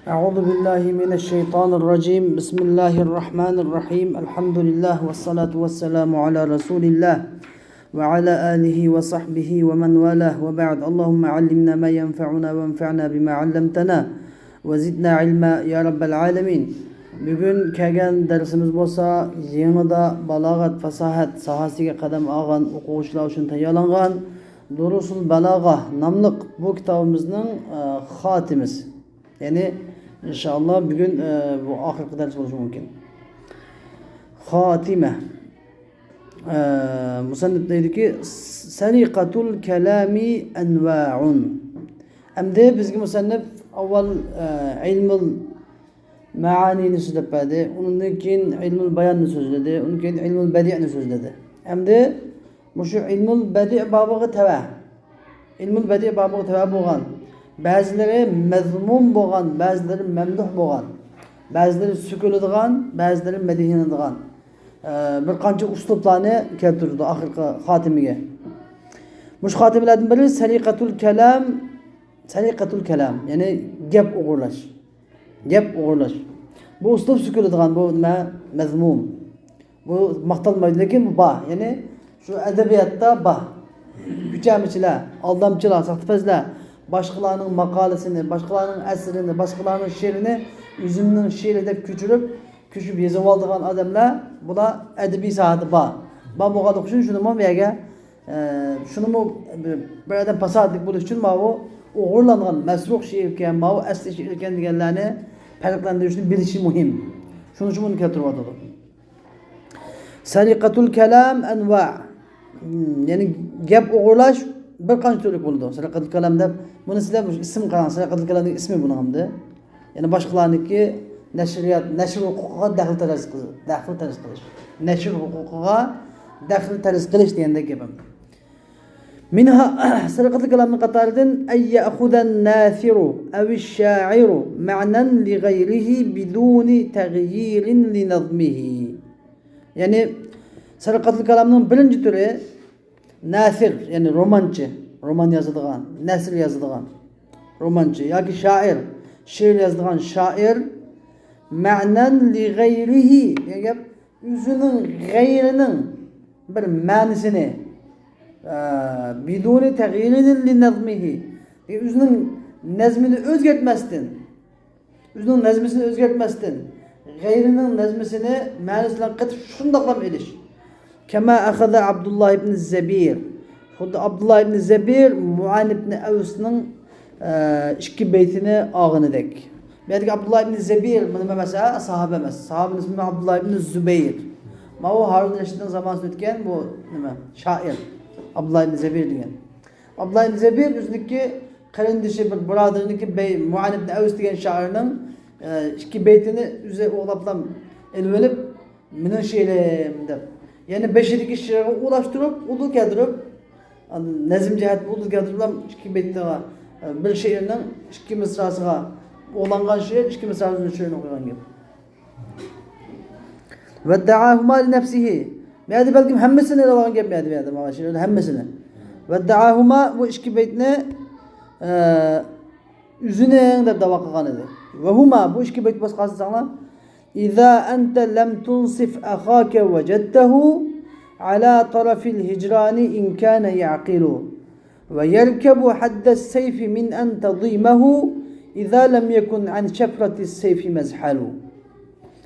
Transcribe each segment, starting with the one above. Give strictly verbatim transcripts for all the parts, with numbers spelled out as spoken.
أعوذ بالله من الشيطان الرجيم. بسم الله الرحمن الرحيم. الحمد لله والصلاة والسلام على رسول الله وعلى آله وصحبه ومن والاه وبعد. اللهم علمنا ما ينفعنا وانفعنا بما علمتنا وزدنا علما يا رب العالمين. بۈگۈن كەلگەن دەرسىمىز بولسا يېڭىدا بالاغەت، پاساھەت ساھەسىگە قەدەم ئالغان ئوقۇغۇچىلار ئۈچۈن تەييارلانغان دۇرۇسۇل بالاغە ناملىق بۇ كىتابىمىزنىڭ، ئە، خاتىمىسى. يەنى، ئىنشائاللا، بۈگۈن، ئە، بۇ ئاخىرقى دەرس بولۇشى مۇمكىن. خاتىمە. ئە، مۇسەننىپ دەيدۇكى، سەلىقەتۇل كەلامى ئەنۋائۇن. ئەمدى بىزگە مۇسەننىپ ئاۋۋال، ئە، ئىلمۇل مەئانىنى سۆزلەپ بەردى. ئۇنىڭدىن كېيىن ئىلمۇل باياننى سۆزلىدى. ئۇنىڭدىن كېيىن ئىلمۇل بەدىئنى سۆزلىدى. ئەمدى مۇشۇ ئىلمۇل بەدىئ بابىغا تەۋە، ئىلمۇل بەدىئ بابىغا تەۋە بولغان، بەزىلىرى مەزمۇم بولغان، بەزىلىرى مەمدۇھ بولغان، بەزىلىرى سۆكۈلىدىغان، بەزىلىرى مەدھىيلىنىدىغان، ئە، بىر قانچە ئۇسلۇبلارنى كەلتۈرىدۇ ئاخىرقى خاتىمىگە. مۇشۇ خاتىمىلەردىن بىرى سەلىقەتۇل كەلام، سەلىقەتۇل كەلام، يەنى گەپ ئوغرىلاش. گەپ ئوغرىلاش. بۇ ئۇسلۇب سۆكۈلىدىغان، بۇ نېمە؟ مەزمۇم. بۇ ماختالمايدۇ، لېكىن بۇ بار. يەنى شۇ ئەدەبىياتتا بار. كۈچەمچىلەر، ئالدامچىلار، ساختىپەزلەر باشقىلارنىڭ ماقالىسىنى، باشقىلارنىڭ ئەسىرىنى، باشقىلارنىڭ شېئىرىنى ئۆزۈمنىڭ شېئىرى دەپ كۆچۈرۈپ، كۆچۈرۈپ يېزىۋالىدىغان ئادەملەر، بۇلار ئەدەبىي ساھەدە بار. بار بولغانلىقى ئۈچۈن شۇنىمۇ بۇ يەرگە ئە، شۇنىمۇ بىر، بىر ئادەم پاساھەتلىك بولۇش ئۈچۈن ماۋۇ ئوغرىلانغان مەسروق شېئىركەن، ماۋۇ ئەسلى شېئىركەن دېگەنلەرنى پەرقلەندۈرۈشنى بىلىشى مۇھىم. شۇنىڭ ئۈچۈن بۇنى كەلتۈرۈۋاتىدۇ. سەرىقەتۇل كەلام ئەنۋا. يەنى گەپ ئوغرىلاش بىر قانچە تۈرلۈك بولىدۇ. سەرىقەتۇل كەلام دەپ، بۇنى سىلەر مۇشۇ ئىسىم قاراڭ، سەرىقەتۇل كەلامنىڭ ئىسمى بۇنىڭ ئەمدى. يەنى باشقىلارنىڭكى نەشرىيات، نەشر ھوقۇقىغا دەخلى تەرەز قىل-، دەخلى تەرەز قىلىش. نەشر ھوقۇقىغا دەخلى تەرەز قىلىش دېگەندەك گەپ ئەمدى. مىنھا، سەرىقەتۇل كەلامنىڭ قاتارىدىن، أن يأخذ الناثر أو الشاعر معنى لغيره بدون تغيير لنظمه. يەنى، سەرىقەتۇل كەلامنىڭ بىرىنچى تۈرى، نەسر، يەنى رومانچى، رومان يازىدىغان، نەسر يازىدىغان رومانچى ياكى شائىر، شېئىر يازىدىغان شائىر، مەنەن لىغەيرىھى دېگەن گەپ، ئۆزىنىڭ، غەيرىنىڭ بىر مەنىسىنى، ئە، بىدۇنى تەغيىرىن لىنەزمىھى، ئۆزىنىڭ نەزمىنى ئۆزگەرتمەستىن، ئۆزىنىڭ نەزمىسىنى ئۆزگەرتمەستىن، غەيرىنىڭ نەزمىسىنى مەنىسى بىلەن قېتىپ شۇنداقلام ئېلىش. كەما ئەخەزە ئابدۇللا ئىبن زەبىر. خۇددى ئابدۇللا ئىبن زەبىر مۇئان ئىبن ئەۋسنىڭ، ئە، ئىككى بەيتىنى ئالغىنىدەك. بۇ يەردىكى ئابدۇللا ئىبن زەبىر، بۇ نېمە ئەمەس، ھە؟ ساھابە ئەمەس. ساھابە ئىسمى ئابدۇللا ئىبن زۇبەير. ماۋۇ ھارۇن رەشىدنىڭ زامانىسىدا ئۆتكەن بۇ نېمە؟ شائىر. ئابدۇللا ئىبن زەبىر دېگەن. ئابدۇللا ئىبن زەبىر ئۆزىنىڭكى قېرىندىشى، بىر بۇرادىرىنىڭكى بەي-، مۇئان ئىبن ئەۋس دېگەن شائىرنىڭ، ئە، ئىككى بەيتىنى ئۆزى ئوغلاپلا ئېلىۋېلىپ، مېنىڭ شېئىرىم دەپ. يەنى بېشىدىكى شېئىرغا ئۇلاشتۇرۇپ، ئۇدۇل كەلتۈرۈپ، نەزم جەھەتتە ئۇدۇل كەلتۈرۈپلا ئىككى بەيتىغا، ئە، بىر شېئىرنىڭ ئىككى مىسراسىغا، ئوغلانغان شېئىر، ئىككى مىسراسىنىڭ شېئىرىنى ئوقۇغان گەپ. ۋەددەئاھۇما لىنەفسىھى. بۇ يەردە بەلكىم ھەممىسىنى ئېلىۋالغان گەپ بۇ يەردە، بۇ يەردە مانا شۇ يەردە ھەممىسىنى. ۋەددەئاھۇما، بۇ ئىككى بەيتنى، ئە، ئۆزىنىڭ دەپ دەۋا قىلغان ئىدى. ۋەھۇما، بۇ ئىككى بەيت باشقا قارىساڭلار. إذا أنت لم تنصف أخاك وجدته على طرف الهجران إن كان يعقل. ويركب حد السيف من أن تضيمه إذا لم يكن عن شفرة السيف مزحل.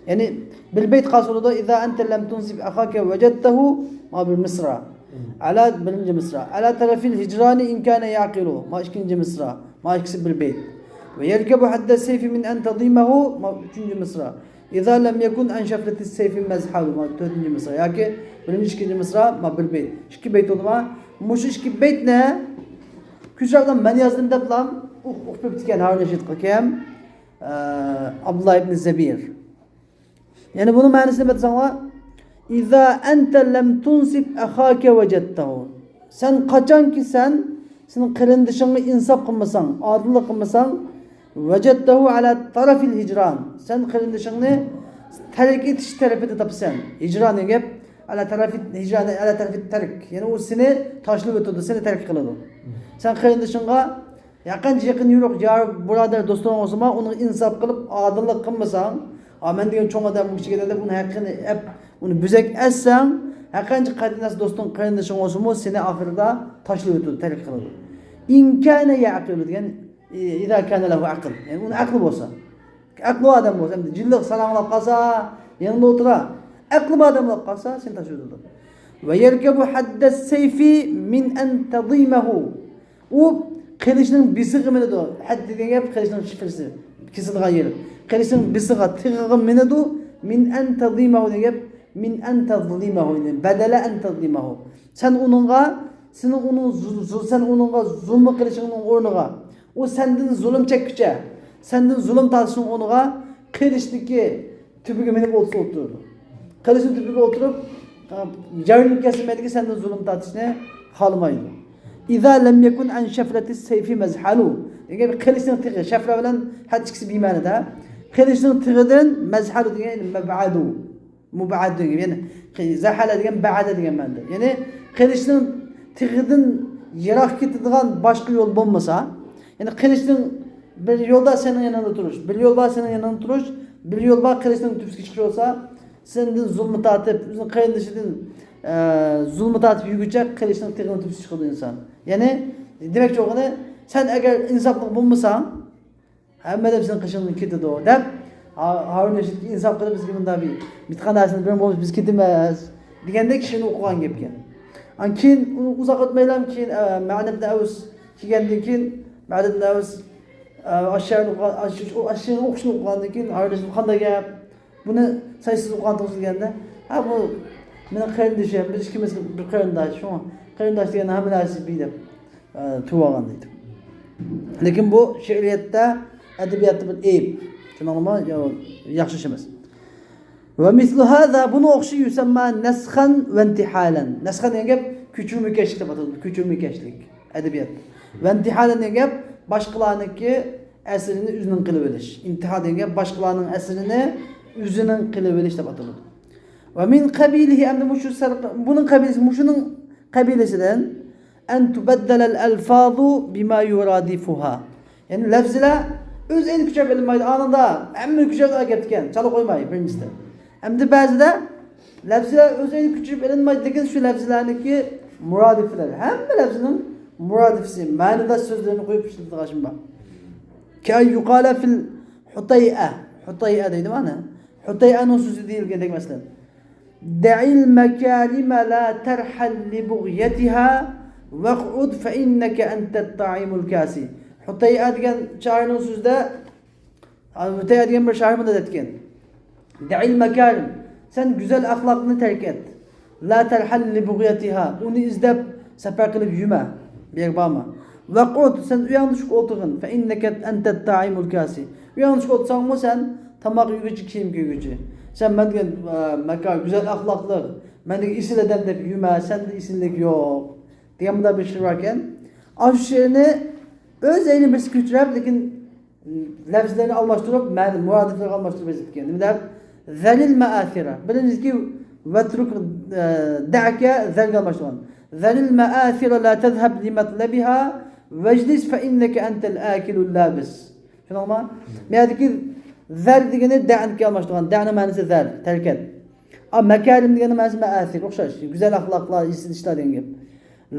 يەنى بىر بەيت قالسا بولىدۇ، إذا أنت لم تنصف أخاك وجدته، مانا بىر مىسرا. ئەلا، بىرىنچى مىسرا. على طرف الهجران إن كان يعقل، مانا ئىككىنچى مىسرا. مانا ئىككىسى بىر بەيت. ويركب حد السيف من أن تضيمه، مانا ئۈچىنچى مىسرا. إذا لم يكن عن شفرة السيف مزحل، مانا تۆتىنچى مىسرا. ياكى بىرىنچى، ئىككىنچى مىسرا، مانا بىر بەيت. ئىككى بەيت بولدىمۇ؟ مۇشۇ ئىككى بەيتنى كۈچەپ مەن يازدىم دەپلا ئوق-، ئوقۇپ كېتىكەن ھارۇن رەشىدقا كىم؟ ئە، ئابدۇللا ئىبن زەبىر. يەنى بۇنىڭ مەنىسى نېمە دېسەڭلار؟ إذا أنت لم تنصف أخاك وجدته. سەن قاچانكى سەن سېنىڭ قېرىندىشىڭغا ئىنساپ قىلمىساڭ، ئادىللىق قىلمىساڭ، وجدته على طرف الهجران. سەن قېرىندىشىڭنى تەرك ئېتىش تەرىپىدە تاپىسەن. ھىجران دېگەن گەپ، على طرف الهجران، على طرف الترك. يەنى ئۇ سېنى تاشلىۋېتىدۇ، سېنى تەرك قىلىدۇ. سەن قېرىندىشىڭغا ھەرقانچە يېقىن يورۇق يار بۇرادەر دوستۇڭ بولسىمۇ، ئۇنىڭغا ئىنساپ قىلىپ، ئادىللىق قىلمىساڭ، «ئا، مەن دېگەن چوڭ ئادەم بۇ كىشىگە» دەپ، ئۇنىڭ ھەققىنى ئەپ، ئۇنى بۆزەك ئەتسەڭ، ھەرقانچە قېرىنداش دوستۇڭ، قېرىندىشىڭ بولسىمۇ، سېنى ئاخىرىدا تاشلىۋېتىدۇ، تەرك قىلىدۇ. «ئىن كانە يەقىلۇ» دېگەن، ئىزا كانە لەھۇ ئەقىل. يەنى ئۇنىڭ ئەقلى بولسا. ئەقلى بار ئادەم بولسا، ئەمدى جىنلىق ساراڭلاپ قالسا، يېنىڭدا ئولتۇرا. ئەقلى بار ئادەم بولۇپ قالسا، سېنى تاشلىۋېتىدۇ. «ۋە يەركەبۇ ھەددەس سەيفى مىن ئەن تەزىمەھۇ». ئۇ قىلىچنىڭ بىسىغا مىنىدۇ. ھەد دېگەن گەپ قىلىچنىڭ شىفىرسى، كېسىدىغان يېرى. قىلىچنىڭ بىسىغا، تىغىغا مىنىدۇ. «مىن ئەن تەزىمەھۇ» دېگەن گەپ، «مىن ئەن تەزىمەھۇ» دېگەن، بەدەلە «ئەن تەزىمەھۇ». سەن ئۇنىڭغا، سېنىڭ ئۇنىڭ زۇ-، زۇ-، سەن ئۇنىڭغا زۇلمى قىلىشىڭنىڭ ئورنىغا، ئۇ سەندىن زۇلۇم چەككۈچە، سەندىن زۇلۇم تارتىشنىڭ ئورنىغا قىلىچنىڭكى تۈپىگە مىنىپ ئولتۇرسا ئولتۇرىدۇ. قىلىچنىڭ تۈپىگە ئولتۇرۇپ، جايىنى كەسمەيدىكى سەندىن زۇلۇم تارتىشنى خالىمايدۇ. «ئىزا لەم يەكۇن ئەن شەفرەتىس سەيفى مەزھەلۇ» دېگەن، قىلىچنىڭ تېغى، شەفرە بىلەن ھەد ئىككىسى بىمەنىدە. قىلىچنىڭ تېغىدىن مەزھەلۇ دېگەن مەبئەدۇ. مۇبئەد دېگەن، يەنى زەھەلە دېگەن بەئەدە دېگەن مەنىدە. يەنى قىلىچنىڭ تېغىدىن يىراق كېتىدىغان باشقا يول بولمىسا، يەنى قىلىچنىڭ بىر يول بار سېنىڭ يېنىڭدا تۇرۇش، بىر يول بار سېنىڭ يېنىڭدا تۇرۇش، بىر يول بار قىلىچنىڭ تۈپىسىگە چىقىش بولسا، سەندىن زۇلمى تارتىپ، ئۆزىنىڭ قېرىندىشىدىن، ئە، زۇلمى تارتىپ يۈرگۈچە قىلىچنىڭ تېغىنىڭ تۈپىسىگە چىقىدۇ ئىنسان. يەنى دېمەكچى بولغىنى، سەن ئەگەر ئىنساپلىق بولمىساڭ، ھەممە نەرسە سېنىڭ قېشىڭدىن كېتىدۇ دەپ، ھا-، ھارۇن رەشىدكە ئىنساپ قىلىپ، بىزگە مۇنداق بىر بىتقان نەرسىنى بىر بولمىسا بىز كېتىمىز دېگەندەك شېئىرنى ئوقۇغان گەپكەن. ئان كېيىن ئۇ-، ئۇزاق ئۆتمەيلا كېيىن، ئە، مەئدىن ئەۋس كەلگەندىن كېيىن، مەئدىن ئەۋس، ئە، ئاشۇ شېئىرنى ئوقۇغان، ئاشۇ، ئاشۇ شېئىرنى ئوقۇشنى ئوقۇغاندىن كېيىن، ھارۇن رەشىد قانداق گەپ؟ بۇنى سايسىز ئوقۇغانتىڭىز دېگەندە، ھە، بۇ مېنىڭ قېرىندىشىم، بىز ئىككىمىز بىر قېرىنداش، شۇڭا قېرىنداش دېگەن ھەممە نەرسە بىر دەپ، ئە، تۇرۇۋالغان دەيدۇ. لېكىن بۇ شېئىرىيەتتە، ئەدەبىياتتا بىر ئەيىب. شۇنىڭغىمۇ يا-، ياخشى ئىش ئەمەس. ۋە مىسلۇ ھازا، بۇنىڭ ئوخشىشى يۇسەمما نەسخەن ۋە ئىنتىھالەن. نەسخەن دېگەن گەپ كۆچۈرمىكەشلىك دەپ ئاتىلىدۇ. كۆچۈرمىكەشلىك ئەدەبىيات. ۋە ئىنتىھالەن دېگەن گەپ باشقىلارنىڭكى ئەسىرىنى ئۆزىنىڭ قىلىۋېلىش. ئىنتىھال دېگەن گەپ باشقىلارنىڭ ئەسىرىنى ئۆزىنىڭ قىلىۋېلىش دەپ ئاتىلىدۇ. ۋە مىن قەبىلىھى، ئەمدى مۇشۇ سەر-، بۇنىڭ قەبىلىسى، مۇشۇنىڭ قەبىلىسىدىن، ئەن تۇبەددەلەل ئەلفازۇ بىما يۇرادىفۇھا. يەنى لەفزىلەر ئۆز ئەينى كۆچۈرۈپ ئېلىنمايدۇ. ئانىڭدا ھەممىنى كۆچۈرۈپ ئەكەپتىكەن، چالا قويماي بىرىنچىسىدە. ئەمدى بەزىدە لەفزىلەر ئۆز ئەينى كۆچۈرۈپ ئېلىنمايدۇ، لېكىن شۇ لەفزىلەرنىڭكى مۇرادىفلىرى، ھەممە لەفزىنىڭ مۇرادىفىسى، مەنىداش سۆزلىرىنى قويۇپ ئىشلىتىدىغان ئىشىم بار. كەن يۇقالە فىل ھۇتەيئە. ھۇتەيئە دەيدۇ مانا. ھۇتەيئەنىڭ سۆزى دېيىلگەندەك مەسىلەن. دەئىل مەكارىمە لا تەرھەل لىبۇغيەتىھا ۋەقئۇد فەئىننەكە ئەنتەت تائىمۇل كاسى. ھۇتەيئە دېگەن شائىرنىڭ سۆزىدە، ھۇتەيئە دېگەن بىر شائىر مۇنداق دەيدىكەن. دەئىل مەكارىم، سەن گۈزەل ئەخلاقنى تەرك ئەت. لا تەرھەل لىبۇغيەتىھا، ئۇنى ئىزدەپ سەپەر قىلىپ يۈرمە، بۇ يەرگە بارما. ۋەقئۇد، سەن ئۆيۈڭدە چۈشۈپ ئولتۇرغىن. فەئىننەكە ئەنتەت تائىمۇل كاسى، ئۆيۈڭدە چۈشۈپ ئولتۇرساڭمۇ سەن تاماق يېگۈچى، كىيىم كىيگۈچى. سەن مەن دېگەن، ئە، مەكار، گۈزەل ئەخلاقلىق، مەن دېگەن ئېسىل ئادەم دەپ يۈرمە، سەندە ئېسىللىك يوق. دېگەن مۇنداق بىر شېئىر باركەن. ئاشۇ شېئىرنى ئۆز ئەينى بىرسى كۆچۈرۈپ، لېكىن لەفزلەرنى ئالماشتۇرۇپ، مەنە مۇرادىفلەرنى ئالماشتۇرۇپ يېزىپتىكەن. نېمە دەپ؟ زەرىل مەئاسىرە. بىرىنچىسى، ۋەترۇك، ئە، دەئەكە زەرگە ئالماشتۇرغان. زەرىل مەئاسىرە لا تەزھەب لىمەتلەبىھا ۋەجلىس فەئىننەكە ئەنتەل ئاكىلۇل لابىس. شۇنداقمۇ؟ بۇ يەردىكى زەر دېگىنى دەئنىكە ئالماشتۇرغان. دەئنىڭ مەنىسى زەر، تەرك ئەت. ئا، مەكارىم دېگەننىڭ مەنىسى مەئاسىر، ئوخشاش. گۈزەل ئەخلاقلار، ئېسىل ئىشلار دېگەن گەپ.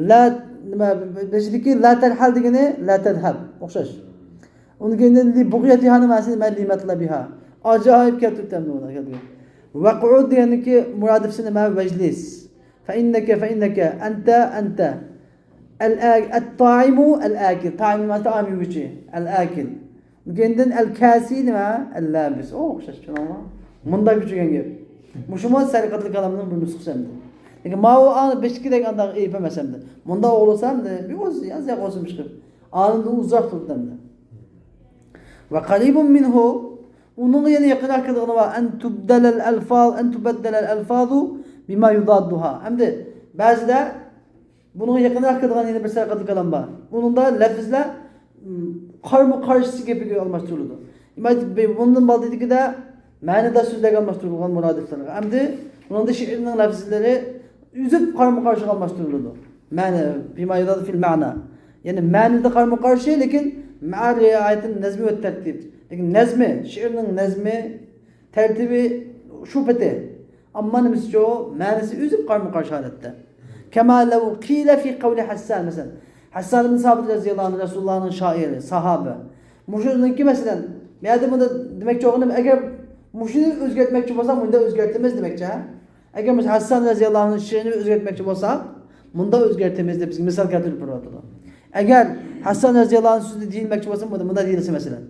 لا، نېمە، بېشىدىكى لا تەرھەل دېگىنى لا تەزھەب، ئوخشاش. ئۇنىڭ كېيىن لىبۇغيەتىھانىڭ مەنىسى نېمە؟ لىمەتلەبىھا. ئاجايىپ كەلتۈرۈپتۇ ئەمدى بۇنى. ۋەقئۇد دېگەننىڭكى مۇرادىپسى نېمە؟ ۋەجلىس. فەئىننەكە، فەئىننەكە، ئەنتە، ئەنتە. ئەل ئا-، ئەت تائىمۇ، ئەل ئاكىل. تائىم نېمە؟ تائام يېگۈچى. ئەل ئاكىل. كېيىندىن ئەل كاسى نېمە؟ ئەل لابىس. ئوخشاش، چۈشەندىڭلارمۇ؟ مۇنداق كۆچۈرگەن گەپ. مۇشۇمۇ سەرقەتلىك كالامنىڭ بىر نۇسخىسى ئەمدى. لېكىن ماۋۇ ئاڭ بېشىدىكىدەك ئانداق ئېيىپ ئەمەس ئەمدى. مۇنداق ئوغلىسا ئەمدى بىر ئوز ياز ياق ئوزۇم چىقىپ. ئانىدىن ئۇزاق تۇرۇپتۇ ئەمدى. ۋە قەرىبۇن مىنھۇ، ئۇنىڭغا يەنە يېقىنراق كېلىدىغىنى بار. ئەن تۇبدەلەل ئەلفاز، ئەن تۇبەددەلەل ئەلفازۇ بىما يۇداددۇھا. ئەمدى بەزىدە بۇنىڭغا يېقىنراق كېلىدىغان يەنە بىر سەرقەتلىك كالام بار. ئۇنىڭدا لەپىزلەر، م، قارىمۇ قارشىسى گېپىگە ئالماشتۇرۇلىدۇ. دېمەك، بۇندىن بالدىدىكىدە مەنىداش سۆزلەرگە ئالماشتۇرۇلغان مۇرادىپلارغا. ئەمدى بۇنىڭدا شېئىرنىڭ لەپىزلىرى ئۈزۈپ قارىمۇ قارشىغا ئالماشتۇرۇلىدۇ. مەنە، بىما يۇداد فىل مەنا. يەنى مەنىدە قارمۇ قارشى، لېكىن مەئا رىئايەتىن نەزمى ۋە تەرتىب. لېكىن نەزمى، شېئىرنىڭ نەزمى، تەرتىبى شۇ پېتى. ئەمما نېمىسىچۇ؟ مەنىسى ئۆزى قارمۇ قارشى ھالەتتە. كەما لەۋ قىلە فى قەۋلى ھەسسان، مەسىلەن، ھەسسان ئىبن سابىت رەزىياللاھۇ ئەنھۇ، رەسۇلۇللاھنىڭ شائىرى، ساھابە. مۇشۇنىڭكى، مەسىلەن، بۇ يەردە بۇنى دېمەكچى بولغىنىم، ئەگەر مۇشۇنى ئۆزگەرتمەكچى بولساق، مۇنداق ئۆزگەرتىمىز دېمەكچى، ھە؟ ئەگەر مۇشۇ ھەسسان رەزىياللاھۇنىڭ شېئىرىنى ئۆزگەرتمەكچى بولساق، مۇنداق ئۆزگەرتىمىز دەپ بىزگە مىسال كەلتۈرۈپ بېرىۋاتىدۇ. ئەگەر ھەسسان رەزىياللاھۇنىڭ سۆزىنى دېيىلمەكچى بولسا، مۇنداق، مۇنداق دېيىلسە، مەسىلەن،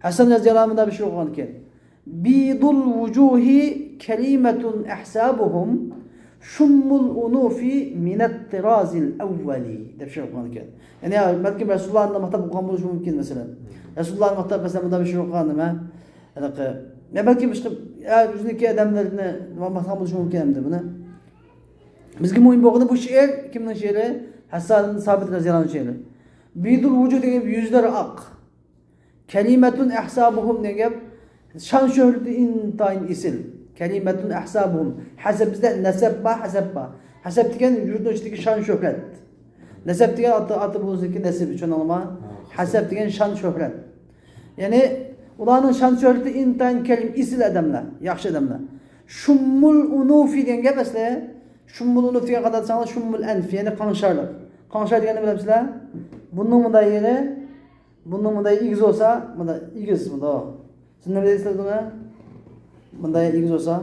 ھەسسان رەزىياللاھۇ ئەنھۇ مۇنداق بىر شېئىر ئوقۇغان ئىكەن. بيض الوجوه كلمة أحسابهم شم الأنوف من الطراز الأول دەپ شېئىر ئوقۇغان ئىكەن. يەنى، بەلكىم رەسۇلۇللاھنى ماختاپ ئوقۇغان بولۇشى مۇمكىن، مەسىلەن. رەسۇلۇللاھنى ماختاپ، مەسىلەن، مۇنداق بىر شېئىر ئوقۇغان نېمە؟ ھېلىقى، يا بەلكىم باشقا، يا ئۆزىنىڭكى ئادەملىرىنى ماختىغان بولۇشى مۇمكىن ئەمدى بۇنى. بىزگە مۇھىم بولغىنى بۇ شېئىر كىمنىڭ شېئىرى؟ ھەسسان سابىت رەزىياللاھۇنىڭ شېئىرى. بيض الوجوه دېگەن گەپ يۈزلەر ئاق. كلمة أحسابهم دېگەن گەپ شان شۆھرىتى ئىنتايىن ئېسىل. كلمة أحسابهم. ھەسەب بىزدە نەسەب بار، ھەسەب بار. ھەسەب دېگەن يۇرتنىڭ ئىچىدىكى شان شۆھرەت. نەسەب دېگەن ئاتا، ئاتا بولسىكى نەسىبى، چۈشەندىڭلارمۇ؟ ھەسەب دېگەن شان شۆھرەت. يەنى ئۇلارنىڭ شان شۆھرىتى ئىنتايىن كەرىم، ئېسىل ئادەملەر، ياخشى ئادەملەر. شم الأنوف دېگەن گەپ ئەسلى. شم الأنوف دېگەن قانداق دېسەڭلار، شم الأنف، يەنى قاڭشارلىق. قاڭشار دېگەننى بىلەمسىلەر؟ بۇنىڭ مۇنداق يېرى، بۇنىڭ مۇنداق ئېگىز بولسا، مۇنداق ئېگىز، مۇنداق. سىز نېمە دەيسىلەر بۇنى؟ مۇنداق ئېگىز بولسا،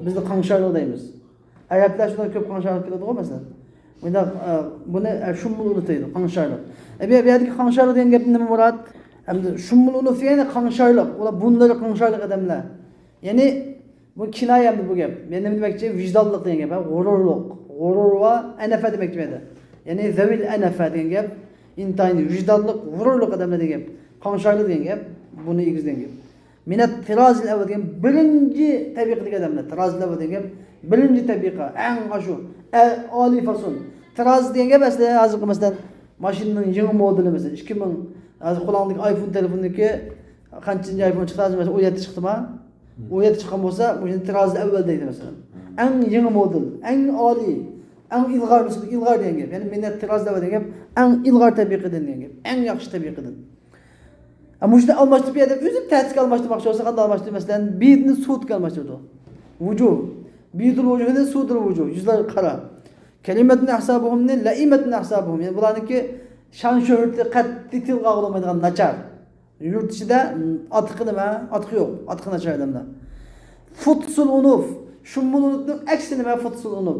بىزدە قاڭشارلىق دەيمىز. ئەرەبلەر شۇنداق كۆپ قاڭشارلىق كېلىدىغۇ، مەسىلەن. مۇنداق، ئە، بۇنى، ئە، شم الأنوف دەيدۇ، قاڭشارلىق. ئە، بۇ، بۇ يەردىكى قاڭشارلىق دېگەن گەپتىن نېمە مۇراد؟ ئەمدى شم الأنوف دېگەن قاڭشارلىق. ئۇلار بۇرۇنلىرى قاڭشارلىق ئادەملەر. يەنى، بۇ كىنايە ئەمدى بۇ گەپ. يەنى نېمە دېمەكچى؟ ۋىجدانلىق دېگەن گەپ، ھە؟ غۇرۇرلۇق. غۇرۇر ۋە ئەنەفە دېمەكچى بۇ يەردە. يەنى ذوي الأنفة دېگەن گەپ. ئىنتايىن ۋىجدانلىق، غۇرۇرلۇق ئادەملەر دېگەن گەپ. قاڭشارلىق دېگەن گەپ. بۇنى ئېگىز دېگەن گەپ. من الطراز الأول دېگەن بىرىنچى تەبىقىدىكى ئادەملەر. طراز الأول دېگەن گەپ بىرىنچى تەبىقە، ئەڭ ئاشۇ، ئە-، ئالىي فاسون. طراز دېگەن گەپ ئەسلى ھازىرقى، مەسىلەن، ماشىنىنىڭ يېڭى مودېلى، مەسىلەن، ئىككى مىڭ، ھازىر قولۇڭدىكى ئايفون تېلېفونىدىكى قانچىنچى ئايفون چىقتى ھازىر، مەسىلەن، ئون يەتتە چىقتىمۇ؟ ئون يەتتە چىققان بولسا، مۇشۇنى طراز الأول دەيدۇ، مەسىلەن. ئەڭ يېڭى مودېل، ئەڭ ئالىي، ئەڭ ئىلغار، مەسىلەن، ئىلغار دېگەن گەپ. يەنى من الطراز الأول دېگەن گەپ، ئەڭ ئىلغار تەبىقىدىن دېگەن گەپ، ئەڭ ياخشى تەبىقىدىن. ھە، مۇشۇنى ئالماشتۇرۇپ، بۇ يەردە ئۆزى تەسكە ئالماشتۇرماقچى بولسا، قانداق ئالماشتۇرىدۇ؟ مەسىلەن، بيضنى سودقا ئالماشتۇرىدۇ. ۋۇجۇھ. بيض الوجوهنى سود الوجوه، يۈزلەر قارا. كلمة أحسابهمنى لئيمة أحسابهم. يەنى بۇلارنىڭكى شان شۆھرىتى قەتئىي تىلغا ئالغىلى بولمايدىغان ناچار. يۇرت ئىچىدە ئاتىقى نېمە؟ ئاتىقى يوق. ئاتىقى ناچار ئادەملەر. فطس الأنوف. شم الأنوفنىڭ ئەكسى نېمە؟ فطس الأنوف.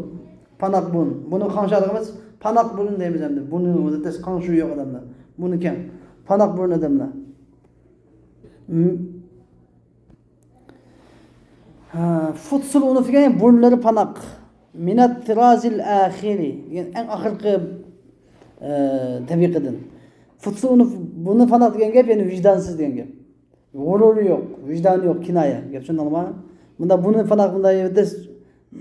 پاناق بۇرۇن. بۇنى قاڭشارلىق ئەمەس، پاناق بۇرۇن دەيمىز ئەمدى. بۇنى مۇددەت قاڭشىرى يوق ئادەملەر. بۇنى كەڭ. پاناق بۇرۇن ئادەملەر. م-، ھە، فطس الأنوف دېگەن بۇرۇنلىرى پاناق. من الطراز الآخر دېگەن ئەڭ ئاخىرقى، ئە، تەبىقىدىن. فطس الأنوف، بۇنى پاناق دېگەن گەپ، يەنى ۋىجدانسىز دېگەن گەپ. غۇرۇرى يوق، ۋىجدانى يوق، كىنايە. گەپ چۈشەندىڭلارمۇ؟ مۇندا بۇنى پاناق، مۇندا يەردە،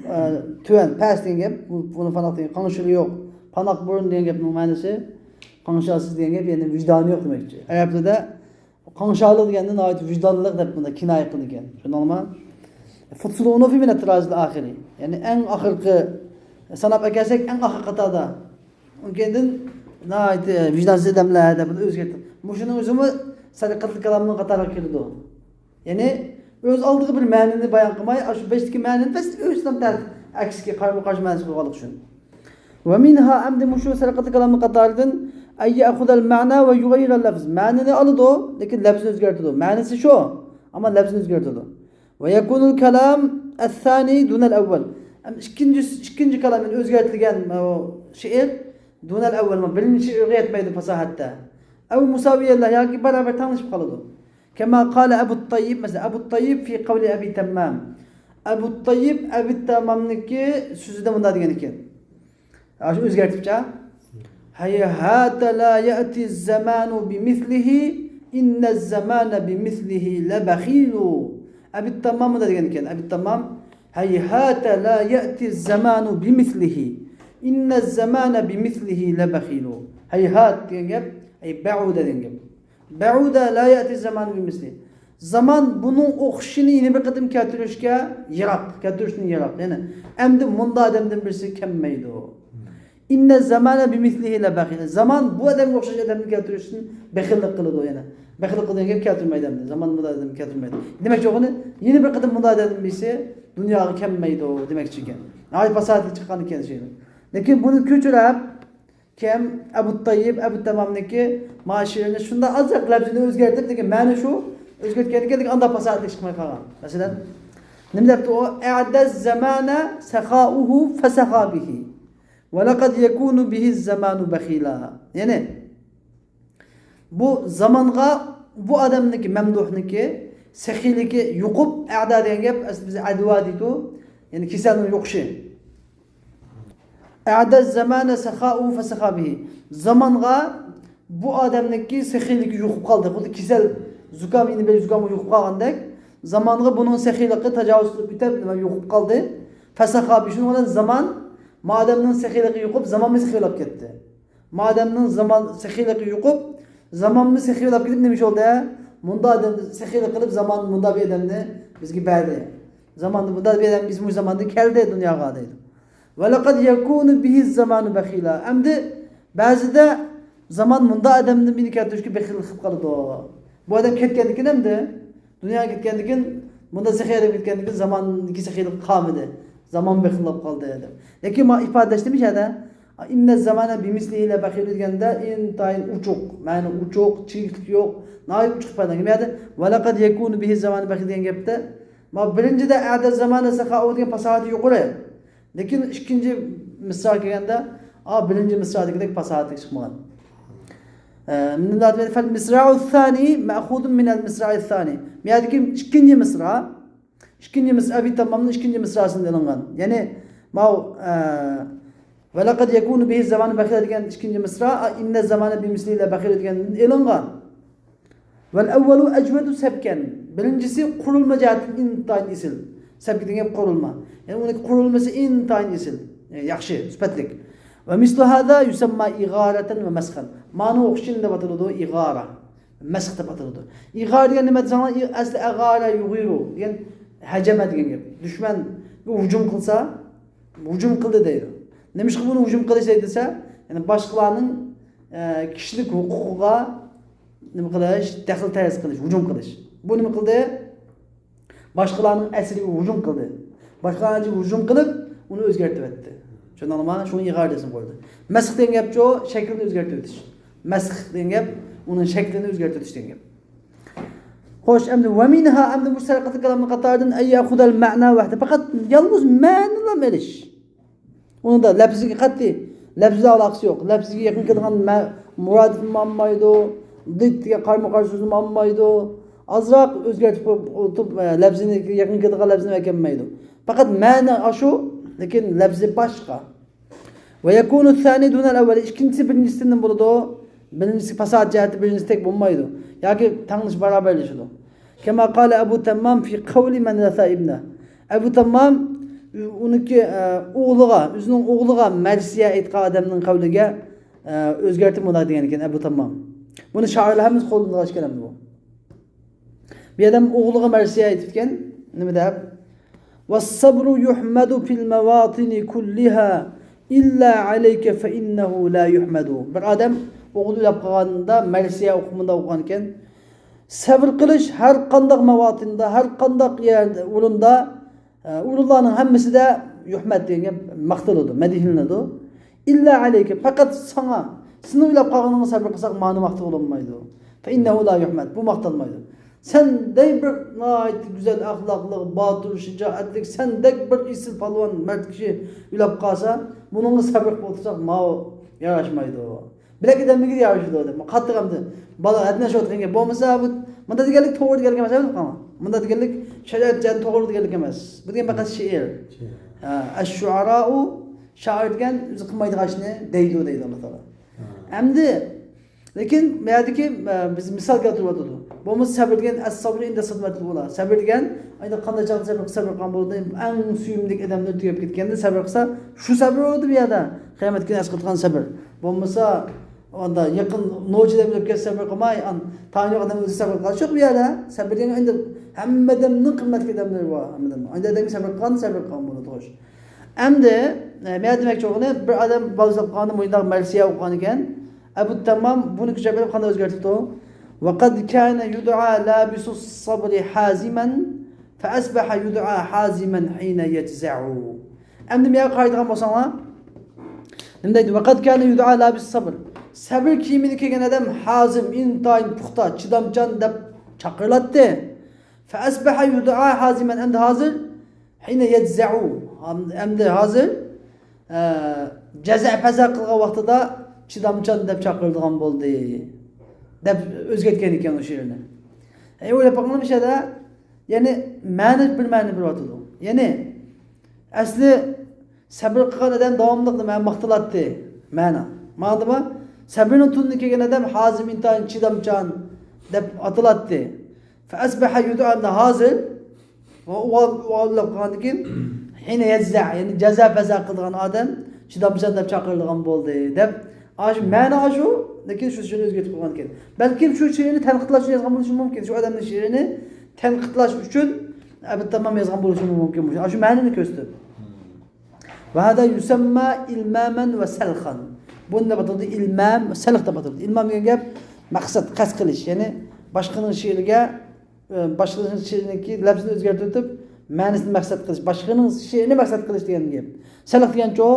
ئە، تۆۋەن، پەس دېگەن گەپ، بۇ-، بۇنى پاناق دېگەن، قاڭشىرى يوق. پاناق بۇرۇن دېگەن گەپنىڭ مەنىسى قاڭشارسىز دېگەن گەپ، يەنى ۋىجدانى يوق دېمەكچى. ئەرەبلەردە قاڭشارلىق دېگەندە ناھايىتى ۋىجدانلىق دەپ بۇندا كىنايە قىلىدىكەن. چۈشەندىڭلارمۇ؟ فطس الأنوف من الطراز الآخر. يەنى ئەڭ ئاخىرقى، ساناپ ئەكەلسەك، ئەڭ ئاخىرقى قاتاردا. ئۇنىڭ كەينىدىن ناھايىتى ۋىجدانسىز ئادەملەر دەپ بۇنى ئۆزگەرتتى. مۇشۇنىڭ ئۆزىمۇ سەرقەتلىك كالامنىڭ قاتارىغا كىرىدۇ. يەنى ئۆز ئالدىغا بىر مەنىنى بايان قىلماي، ئاشۇ بېشىدىكى مەنىنى بەس ئۆزىدىن تەس-، ئەكسىگە، قارىمۇ قارشى مەنىسى قويغانلىقى ئۈچۈن. ومنها، ئەمدى مۇشۇ سەرقەتلىك كالامنىڭ قاتارىدىن، أن يأخذ المعنى ويغير اللفظ. مەنىنى ئالىدۇ، لېكىن لەپزىنى ئۆزگەرتىدۇ. مەنىسى شۇ، ئەمما لەپزىنى ئۆزگەرتىدۇ. ويكون الكلام الثاني دون الأول. ئەمدى ئىككىنچى، ئىككىنچى كالام، يەنى ئۆزگەرتىلگەن، ئۇ، شېئىر دون الأول، بىرىنچى شېئىرغا يەتمەيدۇ پاساھەتتە. أو مساويا له، ياكى باراۋەر تەڭلىشىپ قالىدۇ. كما قال أبو الطيب، مەسىلەن، ئەبۇ تەييىب في قول أبي تمام. ئەبۇ تەييىب ئەبى تەممامنىڭكى سۆزىدە مۇنداق دېگەن ئىكەن. ئاشۇ ئۆزگەرتىپچە. هيهات لا يأتي الزمان بمثله، إن الزمان بمثله لبخيل. ئەبى تەممام مۇنداق دېگەن ئىكەن. ئەبى تەممام، هيهات لا يأتي الزمان بمثله، إن الزمان بمثله لبخيل. ھەيھات دېگەن گەپ، أي بعد دېگەن گەپ. بعد لا يأتي الزمان بمثله. زامان بۇنىڭ ئوخشىشىنى يەنە بىر قېتىم كەلتۈرۈشكە يىراق، كەلتۈرۈشتىن يىراق. يەنى ئەمدى مۇنداق ئادەمدىن بىرسى كەلمەيدۇ. إن الزمان بمثله لبخيل. زامان بۇ ئادەمگە ئوخشاش ئادەمنى كەلتۈرۈشتىن بېخىللىق قىلىدۇ يەنە. بېخىللىق قىلىدۇ دېگەن گەپ كەلتۈرمەيدۇ ئەمدى. زامان بۇنداق ئادەمنى كەلتۈرمەيدۇ. دېمەكچى بولغىنى، يەنە بىر قېتىم بۇنداق ئادەم بىرسى دۇنياغا كەلمەيدۇ دېمەكچى ئىكەن. ناھايىتى پاساھەتلىك چىققان ئىكەن شېئىر. لېكىن بۇنى كۆچۈرۈپ، كىم؟ ئەبۇ تەييىب، ئەبۇ تامامنىڭكى ما شېئىرىنى شۇنداق ئازراق لەپزىنى ئۆزگەرتىپ، لېكىن مەنە شۇ ئۆزگەرتكەندىكىن، لېكىن ئانداق پاساھەتلىك چىقماي قالغان. مەسىلەن، نېمە دەپتۇ ئۇ؟ أعدى الزمان سخاؤه فسخا به ولقد يكون به الزمان بخيلا. يەنى، بۇ زامانغا بۇ ئادەمنىڭكى، مەمدۇھنىڭكى سېخىيلىكى يۇقۇپ، ئەدا دېگەن گەپ ئەسلى بىز ئەدۋا دەيدۇ، يەنى كېسەلنىڭ يۇقۇشى. أعدى الزمان سخاؤه فسخا به. زامانغا بۇ ئادەمنىڭكى سېخىيلىكى يۇقۇپ قالدى. خۇددى كېسەل، زۇكام، يەنە بىر زۇكامغا يۇقۇپ قالغاندەك، زامانغا بۇنىڭ سېخىيلىقى تاجاۋۇز قىلىپ ئۆتۈپ، نېمە، يۇقۇپ قالدى. فسخا به. شۇنىڭ بىلەن زامان، ما ئادەمنىڭ سېخىيلىقى يۇقۇپ، زامانمۇ سېخىيلاپ كەتتى. ما ئادەمنىڭ زامان سېخىيلىقى يۇقۇپ، زامانمۇ سېخىيلاپ كېتىپ نېمە ئىش بولدى؟ مۇنداق ئادەم سېخىيلىق قىلىپ، زامان مۇنداق بىر ئادەمنى بىزگە بەردى. زاماندا مۇنداق بىر ئادەم بىز مۇشۇ زاماندا كەلدى دۇنياغا دەيدۇ. ولقد يكون به الزمان بخيلا. ئەمدى بەزىدە زامان مۇنداق ئادەمنى مېنى كەلتۈرۈشكە بېخىللىق قىلىپ قالىدۇ. بۇ ئادەم كەتكەندىكىن ئەمدى دۇنياغا كەتكەندىكىن، بۇنداق سېخىي ئادەم كەتكەندىكىن زاماندىكى سېخىيلىق قالمىدى. زامان بېخىللاپ قالدى دەپ. لېكىن ما ئىپادىلەش نېمە ئىش ھەدە؟ إن الزمان بمثله لبخيل دېگەندە ئىنتايىن ئوچۇق، مەنە ئوچۇق، چىرىكلىك يوق، ناھايىتى ئوچۇق ئىپادىلەنگەن. بۇ يەردە ولقد يكون به الزمان بخيل دېگەن گەپتە، ما بىرىنچىدە أعدى الزمان سخاؤه دېگەن پاساھىتى يۇقىرى. لېكىن ئىككىنچى مىسرا كەلگەندە، ئا، بىرىنچى مىسرادىكىدەك پاساھەتلىك چىقمىغان. ئە، فالمصراع الثاني مأخوذ من المصراع الثاني. بۇ يەردىكى ئىككىنچى مىسرا، ئىككىنچى مىسرا، ئەبى تاممامنىڭ ئىككىنچى مىسراسىدىن ئېلىنغان. يەنى، ماۋۇ، ئە، ولقد يكون به الزمان بخيلا دېگەن ئىككىنچى مىسرا، ئا، إن الزمان بمثله لبخيل دېگەندىن ئېلىنغان. والأول أجود سبكا. بىرىنچىسى قۇرۇلما جەھەتتىن ئىنتايىن ئېسىل. سەبكا دېگەن قۇرۇلما. يەنى ئۇنىڭ قۇرۇلمىسى ئىنتايىن ئېسىل. يەنى ياخشى، سۈپەتلىك. ومثل هذا يسمى إغارة ومسخا. مانا ئوخشىشىنى دەپ ئاتىلىدۇ ئىغارە. مەسخ دەپ ئاتىلىدۇ. ئىغارە دېگەن نېمە دېسەڭلار، ئەسلى ئەغارە يۇغىرۇ دېگەن ھەجەمە دېگەن گەپ. دۈشمەن ھۇجۇم قىلسا، ھۇجۇم قىلدى دەيدۇ. نېمىشقا بۇنى ھۇجۇم قىلىش دەيدۇ دېسە، يەنى باشقىلارنىڭ، ئە، كىشىلىك ھوقۇقىغا نېمە قىلىش، دەخلى تەرۇز قىلىش، ھۇجۇم قىلىش. بۇ نېمە قىلدى؟ باشقىلارنىڭ ئەسلىگە ھۇجۇم قىلدى. باشقىلارنىڭ ئەسلىگە ھۇجۇم قىلىپ، ئۇنى ئۆزگەرتىۋەتتى. چۈشەندىڭلارمۇ؟ شۇنى ئىغارە دېسىمۇ بولىدۇ. مەسخ دېگەن گەپچۇ، شەكلىنى ئۆزگەرتىۋېتىش. مەسخ دېگەن گەپ، ئۇنىڭ شەكلىنى ئۆزگەرتىۋېتىش دېگەن گەپ. خوش، ئەمدى ۋە مىنھا، ئەمدى مۇشۇ سەرقىتى كالامنىڭ قاتارىدىن ئەن يەخۇزەل مەنا ۋەھدە، پەقەت يالغۇز مەنىلا ئېلىش. ئۇنىڭدا لەپزىگە قەتئىي، لەپزىدە ئالاقىسى يوق. لەپزىگە يېقىن كېلىدىغان مە-، مۇرادىپنى ئالمايدۇ، دىتتىگە قارمۇ قارشى سۆزنى ئالمايدۇ. ئازراق ئۆزگەرتىپ قويۇپ ئولتۇرۇپ، ئە، لەپزىنى يېقىن كېلىدىغان لەپزىنى ئەكەلمەيدۇ. پەقەت مەنە ئاشۇ، لېكىن لەپزى باشقا. ۋە يەكۇنۇ سانى دۇنەل ئەۋۋەلى، ئىككىنچىسى بىرىنچىسىدىن بولىدۇ. بىرىنچىسى پاساھەت جەھەتتە بىرىنچىسىدەك بولمايدۇ. ياكى تەڭلىشىش، باراۋەرلىشىدۇ. كەما قالە ئەبۇ تەممام فى قەۋلى مەن رەسا ئىبنە. ئەبۇ تەممام ئۇنىڭكى، ئە، ئوغلىغا، ئۆزىنىڭ ئوغلىغا مەرسىيە ئېيتقان ئادەمنىڭ قەۋلىگە، ئە، ئۆزگەرتىپ مۇنداق دېگەن ئىكەن ئەبۇ تەممام. بۇنى شائىرلار ھەممىسى قوللىنىدىغان ئىكەن ئەمدى بۇ. بۇ ئادەم ئوغلىغا مەرسىيە ئېيتىپتىكەن، نېمە دەپ؟ والصبر يحمد في المواطن كلها إلا عليك فإنه لا يحمد. بىر ئادەم ئوغلى ئۆلۈپ قالغاندا مەرسىيە ئوقۇپ مۇنداق ئوقۇغان ئىكەن، سەۋر قىلىش ھەر قانداق ماۋاتىندا، ھەر قانداق يەردە، ئورۇندا، ئە، ئورۇنلارنىڭ ھەممىسىدە يۇھمەد دېگەن گەپ ماختىلىدۇ، مەدھىيلىنىدۇ. إلا عليك، پەقەت ساڭا، سېنىڭ ئۆلۈپ قالغىنىڭغا سەۋر قىلساق مانا ماختىغىلى بولمايدۇ. فإنه لا يحمد، بۇ ماختالمايدۇ. سەندەك بىر ناھايىتى گۈزەل ئەخلاقلىق، باتۇر، شىجائەتلىك، سەندەك بىر ئېسىل پالۋان، مەرد كىشى ئۆلۈپ قالسا، بۇنىڭغا سەۋر قىلىپ ئولتۇرساق ماۋۇ ياراشمايدۇ. بىلەك ئادەمگە يارىشىدۇ دەپ. قاتتىق ئەمدى بالا ھەددىدىن ئاشىپ ئۆتكەن گەپ. بولمىسا بۇ مۇنداق دېگەنلىك توغرا دېگەنلىك ئەمەس، ئەمدى قاڭا. مۇنداق دېگەنلىك شەرىئەت جەھەتتىن توغرا دېگەنلىك ئەمەس. بۇ دېگەن پەقەت شېئىر. شېئىر. ھە، ئەششۇئەرائۇ، شائىر دېگەن ئۆزى قىلمايدىغان ئىشنى دەيدۇ، دەيدۇ ئاللا تائالا. ھە. ئەمدى لېكىن بۇ يەردىكى، ئە، بىز مىسال كەلتۈرۈۋاتىدۇ. بولمىسا سەبر دېگەن ئەس-سەبرۇ ئىندە سەدمەتىل ئۇلا. سەبر دېگەن ئەينى قانداق چاغدا سەبر، سەبر قىلغان بولىدۇ. ئەڭ سۆيۈملۈك ئادەملىرى تۈگەپ كەتكەندە سەبر قىلسا، شۇ سەبر بولىدۇ بۇ يەردە. قىيامەت كۈنى ئەسقاتقان سەبر. بولمىسا ئاندا يېقىن نوچىدا بىلىپ كەتسە سەبر قىلماي، ئان تايىنلىق ئادەم ئۆزى سەبر قىلغان يوق بۇ يەردە. سەبر دېگەن ئەمدى ھەممە ئادەمنىڭ قىممەتلىك ئادەملىرى بار. ھەممە ئادەم. ئەينى ئادەمگە سەبر قىلغان، سەبر قىلغان بولىدۇ، خوش. ئەمدى، ئە، مەن دېمەكچى بولغىنى، بىر ئادەم بالىسى قالغاندا مۇنداق مەرسىيە ئوقۇغان ئىكەن. ئەبۇ تەممام بۇنى كۈچەپ بېرىپ قانداق ئۆزگەرتىپتۇ؟ «وقد كان يدعى لابس الصبر حازما، فأصبح يدعى حازما حين يجزع.» ئەمدى مەن قارايدىغان بولساڭلار، نېمە دەيدۇ؟ «وقد كان يدعى لابس الصبر.» سەبر كىيىمىنى كىيگەن ئادەم ھازىم، ئىنتايىن پۇختا، چىدامچان دەپ چاقىرىلاتتى. فأصبح يدعى حازما، ئەمدى ھازىر، حين يجزع، ئەمدى ھازىر، ئە، جەزا پەزا قىلغان ۋاقتىدا چىدامچان دەپ چاقىرىلىدىغان بولدى، دەپ ئۆزگەرتكەن ئىكەن ئۇ شېئىرنى. ئەي، ئويلاپ باققىنىمچە، يەنى مەنە بىر مەنە بېرىۋاتىدۇ. يەنى ئەسلى سەبرى قىلغان ئادەم داۋاملىق نېمە ماختىلاتتى، مەنا. ماڭدىمۇ؟ سەبرىنىڭ تونىنى كىيگەن ئادەم ھازىم، ئىنتايىن چىدامچان دەپ ئاتىلاتتى. فأصبح يدعى، ئەمدى ھازىر، ئۇ، ئۇ، ئۇ ئاللاپ قالغاندىن كېيىن، حين يجزع، يەنى جەزا پەزا قىلىدىغان ئادەم چىدامچان دەپ چاقىرىلىدىغان بولدى، دەپ. ئاشۇ مەنا ئاشۇ، لېكىن شۇ شېئىرنى ئۆزگەرتىپ قويغان ئىكەن. بەلكىم شۇ شېئىرنى تەنقىدلاش ئۈچۈن يازغان بولۇشى مۇمكىن. شۇ ئادەمنىڭ شېئىرىنى تەنقىدلاش ئۈچۈن ئەبۇ تەممام يازغان بولۇشى مۇمكىن. ئاشۇ مەنىنى كۆرسىتىپ. وهذا يسمى إلماما وسلخا. بۇنى دەپ ئاتىلىدۇ، ئىلمام، سەلخ دەپ ئاتىلىدۇ. ئىلمام دېگەن گەپ مەقسەت، قەست قىلىش، يەنى باشقىنىڭ شېئىرىگە، ئە، باشقىنىڭ شېئىرىنىڭكى لەپزىنى ئۆزگەرتىۋېتىپ، مەنىسىنى مەقسەت قىلىش، باشقىنىڭ شېئىرىنى مەقسەت قىلىش دېگەن گەپ. سەلخ دېگەنچۇ؟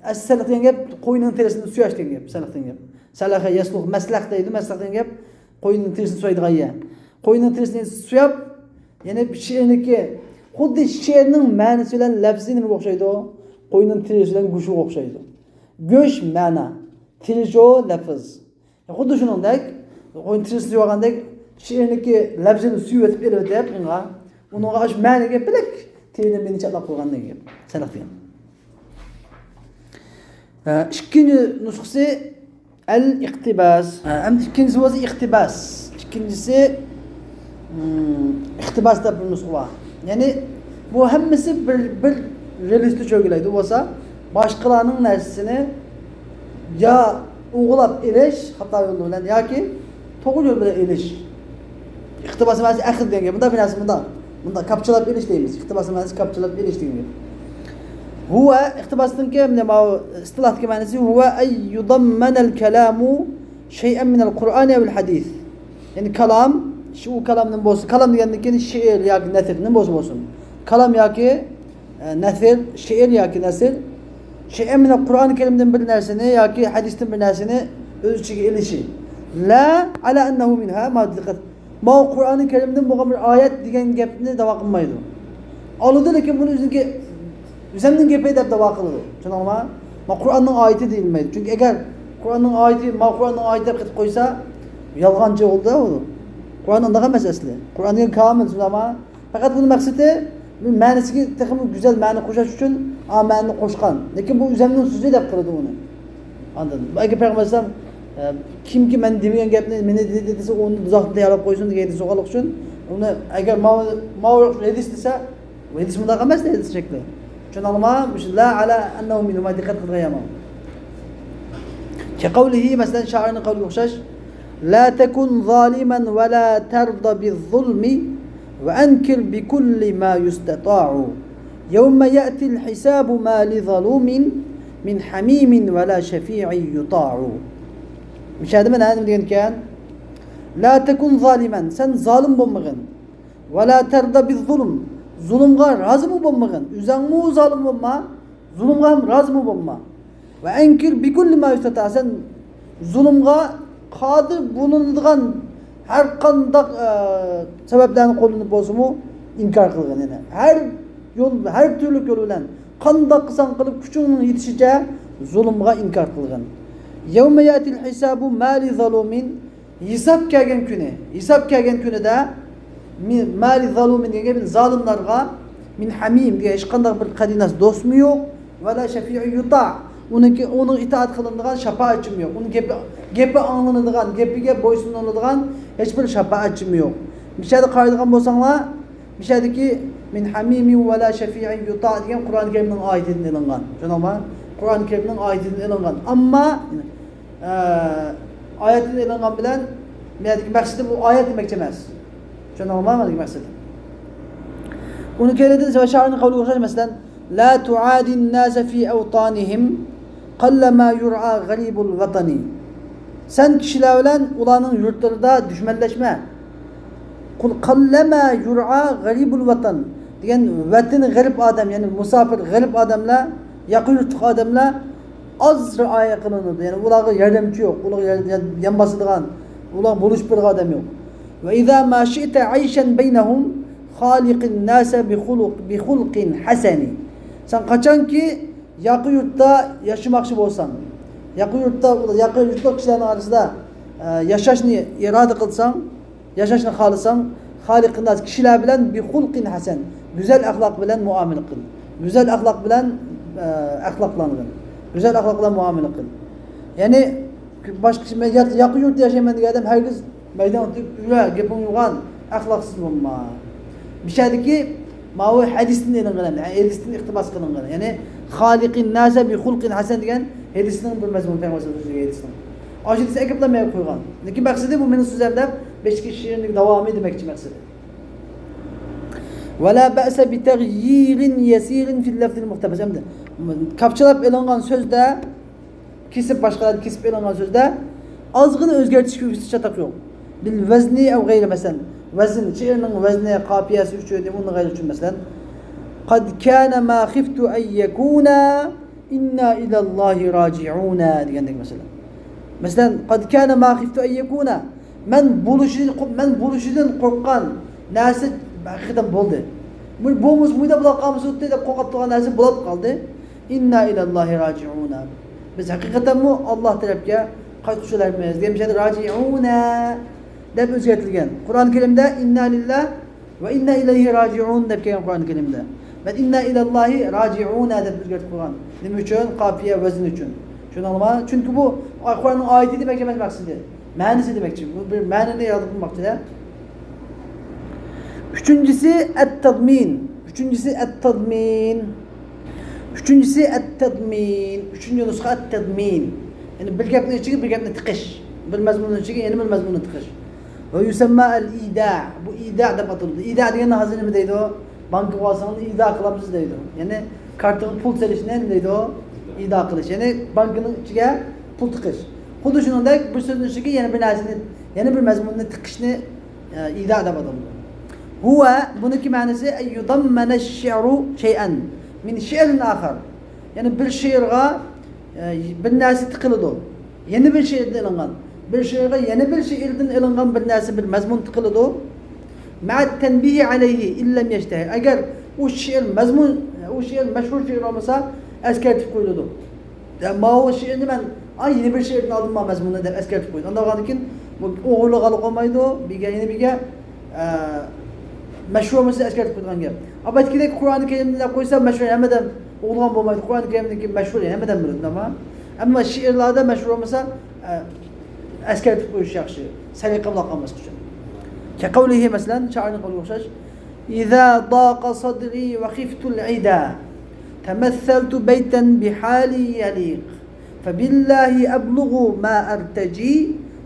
ئەسلى سەلخ دېگەن گەپ قوينىڭ تېرىسىنى سۆيەش دېگەن گەپ، سەلخ دېگەن گەپ. سەلەخە يەسلۇخ، مەسلەخ دەيدۇ، مەسلەخ دېگەن گەپ قوينىڭ تېرىسىنى سۆيىدىغان يەر. قوينىڭ تېرىسىنى سۆيۈپ، يەنى شېئىرنىڭكى، خۇددى شېئىرنىڭ مەنىسى بىلەن لەپزى نېمىگە ئوخشايدۇ؟ قوينىڭ تېرىسى بىلەن گۆشىگە ئوخشايدۇ. گۆش مەنا، تېرىچۇ لەپز. خۇددى شۇنىڭدەك، قوينىڭ تېرىسىنى سۆيۈۋالغاندەك، شېئىرنىڭكى لەپزىنى سۆيۈۋېتىپ ئېلىۋېتىپ، ئۇنىڭغا، ئۇنىڭغا ئاشۇ مەنىگە بىلەك تېرىنى مېنى چاتلاپ قويغان دېگەن گەپ. سەلخ دېگەن. ئىككىنچى نۇسخىسى ئەل ئىقتىباس. ئەمدى ئىككىنچىسى بولسا ئىقتىباس. ئىككىنچىسى، ئىم، ئىقتىباس دەپ بىر نۇسخا بار. يەنى بۇ ھەممىسى بىر، بىر رېلىستا چۆرگىلەيدۇ. بولسا باشقىلارنىڭ نەرسىسىنى يا ئوغرىلاپ ئېلىش خاتا يول بىلەن ياكى توغرا يول بىلەن ئېلىش. ئىقتىباس مەنىسى ئەخىز دېگەن گەپ. بۇنداق بىر نەرسە، بۇنداق. بۇنداق كاپچىلاپ ئېلىش دەيمىز. ئىقتىباس مەنىسى كاپچىلاپ ئېلىش دېگەن گەپ. ھۇۋە، ئىقتىباسنىڭكى، ماۋۇ ئىستىلاھتىكى مەنىسى، ھۇۋە ئەن يۇدەممەنەل كەلامۇ شەيئەن مىنەل قۇرئانى ئەۋىل ھەدىس. يەنى كالام، شۇ كالام نېمە بولسا، كالام دېگەندىن كېيىن شېئىر ياكى نەسر نېمە بولسا بولسۇن. كالام ياكى، ئە، نەسر، شېئىر ياكى نەسر. شەيئەن مىنەل قۇرئانى كەرىمدىن بىر نەرسىنى ياكى ھەدىستىن بىر نەرسىنى ئۆز ئىچىگە ئېلىشى. لا ئەلا ئەننەھۇ مىنھا، ما دىققەت. ماۋۇ قۇرئانى كەرىمدىن بولغان بىر ئايەت دېگەن گەپنى داۋا قىلمايدۇ. ئالىدۇ، لېكىن بۇنى ئۆزىنىڭكى، ئۆزۈمنىڭ گېپى دەپ داۋا قىلىدۇ. چۈشەندىڭلارمۇ؟ ما قۇرئاننىڭ ئايىتى دېيىلمەيدۇ. چۈنكى ئەگەر قۇرئاننىڭ ئايىتى، ما قۇرئاننىڭ ئايىتى دەپ قېتىپ قويسا، يالغانچى بولىدۇ ئۇ. قۇرئان ئۇنداق ئەمەس ئەسلى. قۇرئان دېگەن كامىل، چۈشەندىڭلارمۇ؟ پەقەت بۇنىڭ مەقسىتى مەنىسىگە تېخىمۇ گۈزەل مەنە قوشۇش ئۈچۈن ئا مەنىنى قوشقان. لېكىن بۇ ئۆزۈمنىڭ سۆزى دەپ قىلىدۇ ئۇنى. ئاندىن ئەگەر پەيغەمبەر ئەلەيھىسسالام، ئە، كىمكى مەن دېمىگەن گەپنى مېنى دېدى دېسە، ئۇنى دوزاختا تەييارلاپ قويسۇن دېگەن سوغانلىق ئۈچۈن، ئۇنى ئەگەر ماۋۇ، ماۋۇ ھەدىس دېسە، ھەدىس مۇنداق ئەمەس، ھەدىس شەكلى. چۈشەندىڭلارمۇ؟ مۇشۇ لا ئەلا ئەننەھۇ مىنھۇما دىققەت قىلىدىغان يەر ماۋۇ. كەقەۋلىھى، مەسىلەن، شائىرنىڭ قەۋلىگە ئوخشاش. لا تكن ظالما ولا ترض بالظلم وأنكر بكل ما يستطاع. يوم يأتي الحساب ما لظلوم من حميم ولا شفيع يطاع. مۇشۇ يەردە مانا نېمە دېگەن ئىكەن؟ لا تكن ظالما، سەن زالىم بولمىغىن. ولا ترض بالظلم، زۇلۇمغا رازىمۇ بولمىغىن. ئۆزۈڭمۇ زالىم بولما، زۇلۇمغا ھەم رازىمۇ بولما. وأنكر بكل ما يستطاع، سەن زۇلۇمغا قادىر بولۇنىدىغان ھەر قانداق، ئە، سەۋەبلەرنى قوللىنىپ بولسىمۇ ئىنكار قىلغىن. يەنى ھەر يول، ھەر تۈرلۈك يول بىلەن قانداق قىلساڭ قىلىپ، كۈچۈڭنىڭ يېتىشىچە زۇلۇمغا ئىنكار قىلغىن. يوم يأتي الحساب ما لظلوم، ھېساب كەلگەن كۈنى، ھېساب كەلگەن كۈنىدە، مى-، ما لظلوم دېگەن گەپ زالىملارغا، من حميم دېگەن ھېچقانداق بىر قەرىناس دوستمۇ يوق، ولا شفيع يطاع. ئۇنىڭكى، ئۇنىڭ ئىتائەت قىلىنىدىغان شاپائەتچىمۇ يوق. ئۇنىڭ گېپى، گېپى ئاڭلىنىدىغان، گېپىگە بويسۇنۇلىدىغان ھېچبىر شاپائەتچىمۇ يوق. مۇشۇ يەردە قارايدىغان بولساڭلار، مۇشۇ يەردىكى من حميم ولا شفيع يطاع دېگەن قۇرئان كەرىمنىڭ ئايىتىدىن ئېلىنغان. چۈشەندىڭلارمۇ؟ قۇرئان كەرىمنىڭ ئايىتىدىن ئېلىنغان. ئەمما ئە، ئايەتتىن ئېلىنغان بىلەن، مەندىكى مەقسىتىم ئۇ ئايەت دېمەكچى ئەمەس. چۈشەندىڭلارمۇ مەندىكى مەقسىتىم؟ ئۇنىڭ كەينىدىن شائىرنىڭ قەۋلىگە ئوخشاش، مەسىلەن، لا تعاد الناس في أوطانهم، قلما يرعى غريب الوطن. سەن كىشىلەر بىلەن ئۇلارنىڭ يۇرتلىرىدا دۈشمەنلەشمە. قل، قلما يرعى غريب الوطن دېگەن ۋەتىنى غېرىب ئادەم، يەنى مۇساپىر غېرىب ئادەملەر، ياقا يۇرتلۇق ئادەملەر ئاز رىئايە قىلىنىدۇ. يەنى ئۇلارغا ياردەمچى يوق، ئۇلارغا يار-، يار-، يان باسىدىغان، ئۇلارغا بولۇشۇپ بېرىدىغان ئادەم يوق. وإذا ما شئت عيشا بينهم، خالق الناس بخلق، بخلق حسن. سەن قاچانكى ياقا يۇرتتا ياشىماقچى بولساڭ، ياقا يۇرتتا، ياقا يۇرتلۇق كىشىلەرنىڭ ئارىسىدا، ئە، ياشاشنى ئىرادە قىلساڭ، ياشاشنى خالىساڭ، خالق الناس، كىشىلەر بىلەن بخلق حسن، گۈزەل ئەخلاق بىلەن مۇئامىلە قىل. گۈزەل ئەخلاق بىلەن، ئە، ئەخلاقلانغىن. گۈزەل ئەخلاق بىلەن مۇئامىلە قىل. يەنى باشقا كىشى، مەن يات-، ياقا يۇرتتا ياشايمەن دېگەن ئادەم ھەرگىز مەيدان ئۆتۈپ، يۈرە، گېپىڭنى يوغان، ئەخلاقسىز بولما. بۇ يەردىكى ماۋۇ ھەدىستىن ئېلىنغان، ھەدىستىن ئىقتىباس قىلىنغان. يەنى خالق الناس بخلق حسن دېگەن ھەدىسنىڭ بىر مەزمۇنى، پەيغەمبەر سۆزى ھەدىسنىڭ. ئاشۇ ھەدىسنى ئەكىپ مەن قويغان. لېكىن مەقسىتى بۇ مېنىڭ سۆزلەم دەپ، بېشىدىكى شېئىرنىڭ داۋامى دېمەكچى مەقسىتى. ولا بأس بتغيير يسير في اللفظ المقتبس. ئەمدى كاپچىلاپ ئېلىنغان سۆزدە، كېسىپ، باشقىلاردىن كېسىپ ئېلىنغان سۆزدە ئازغىنا ئۆزگەرتىش كۆرسىتىش چاتاق يوق. بالوزن أو غيره، مەسىلەن، ۋەزىن، شېئىرنىڭ ۋەزنى، قاپىيەسى ئۈچۈن، ئۇنىڭ غەيرى ئۈچۈن، مەسىلەن، قد كان ما خفت أن يكون إنا إلى الله راجعون دېگەندەك، مەسىلەن. مەسىلەن، قد كان ما خفت أن يكون، مەن بولۇشىدىن قو-، مەن بولۇشىدىن قورققان نەرسە ھەقىقەتەن بولدى. بۇ، بولمىسا، بۇنداق بولاپ قالمىسۇن دەپ قورقۇپ تۇرغان نەرسە بولاپ قالدى. إنا إلى الله راجعون. بىز ھەقىقەتەنمۇ ئاللاھ تەرەپكە قايتقۇچىلارمىز دېگەن بىر يەردە راجعون دەپ ئۆزگەرتىلگەن. قۇرئان كەرىمدە إنا لله وإنا إليه راجعون دەپ كەلگەن قۇرئان كەرىمدە. مەن إنا إلى الله راجعون دەپ ئۆزگەرتىپ قويغان. نېمە ئۈچۈن؟ قاپىيە، ۋەزىن ئۈچۈن. چۈشەندىڭلارمۇ؟ چۈنكى بۇ قۇرئاننىڭ ئايىتى دېمەكچى ئەمەس مەقسىتى. مەنىسى دېمەكچى. بۇ بىر مەنىنى يارىتىپ قويماقچىدە. ئۈچىنچىسى ئەت-تەزمىن. ئۈچىنچىسى ئەت-تەزمىن. ئۈچىنچىسى ئەت-تەزمىن. ئۈچىنچى نۇسخا ئەت-تەزمىن. يەنى بىر گەپنىڭ ئىچىگە بىر گەپنى تىقىش. بىر مەزمۇننىڭ ئىچىگە يەنە بىر مەزمۇننى تىقىش. ۋە يۇسەمما ئەل-ئىدا. بۇ ئىدا دەپ ئاتىلىدۇ. ئىدا دېگەندە ھازىر نېمە دەيدۇ؟ بانكىغا بارساڭلار ئىدا قىلامسىز دەيدۇ. يەنى كارتىغا پۇل سېلىشنى نېمە دەيدۇ؟ ئىدا قىلىش. يەنى بانكىنىڭ ئىچىگە پۇل تىقىش. خۇددى شۇنىڭدەك بىر سۆزنىڭ ئىچىگە يەنە بىر نەرسىنى، يەنە بىر مەزمۇننى تىقىشنى، ئە، ئىدا دەپ ئاتىلىدۇ. ھۇۋە، بۇنىڭكى مەنىسى، أن يضمن الشعر شيئا من شعر آخر. يەنى بىر شېئىرغا، ئە، بىر نەرسە تىقىلىدۇ. يەنە بىر شېئىردىن ئېلىنغان. بىر شېئىرغا يەنە بىر شېئىردىن ئېلىنغان بىر نەرسە، بىر مەزمۇن تىقىلىدۇ. مع التنبيه عليه إن لم يشتهر. ئەگەر ئۇ شېئىر مەزمۇن، ئۇ شېئىر مەشھۇر شېئىر بولمىسا، ئەسكەرتىپ قويۇلىدۇ. يا، ماۋۇ شېئىرنى مەن، ئاي، يەنە بىر شېئىردىن ئالدىم ماۋۇ مەزمۇننى دەپ ئەسكەرتىپ قويدۇم. ئانداق بولغاندىن كېيىن بۇ ئوغرىلىق ھالى قالمايدۇ، بىگە، يەنە بىگە، ئە، مەشھۇر بولمىسا ئەسكەرتىپ قويىدىغان گەپ. ئەلۋەتتە، قۇرئانى كەرىمنى دەپ قويسا، مەشھۇر ھەممىدەم ئوغرىغان بولمايدۇ. قۇرئانى كەرىمدىكى مەشھۇر ھەممىدەم بىلىدۇ، ئەمما، ئەمما شېئىرلاردا مەشھۇر بولمىسا، ئە، ئەسكەرتىپ قويۇش ياخشى، سەلىقە بىلەن قالماسلىق ئۈچۈن. كقوله، مەسىلەن، شائىرنىڭ قولىغا ئوخشاش. إذا ضاق صدري وخفت العدا، تمثلت بيتا بحالي يليق، فبالله أبلغ ما أرتجي،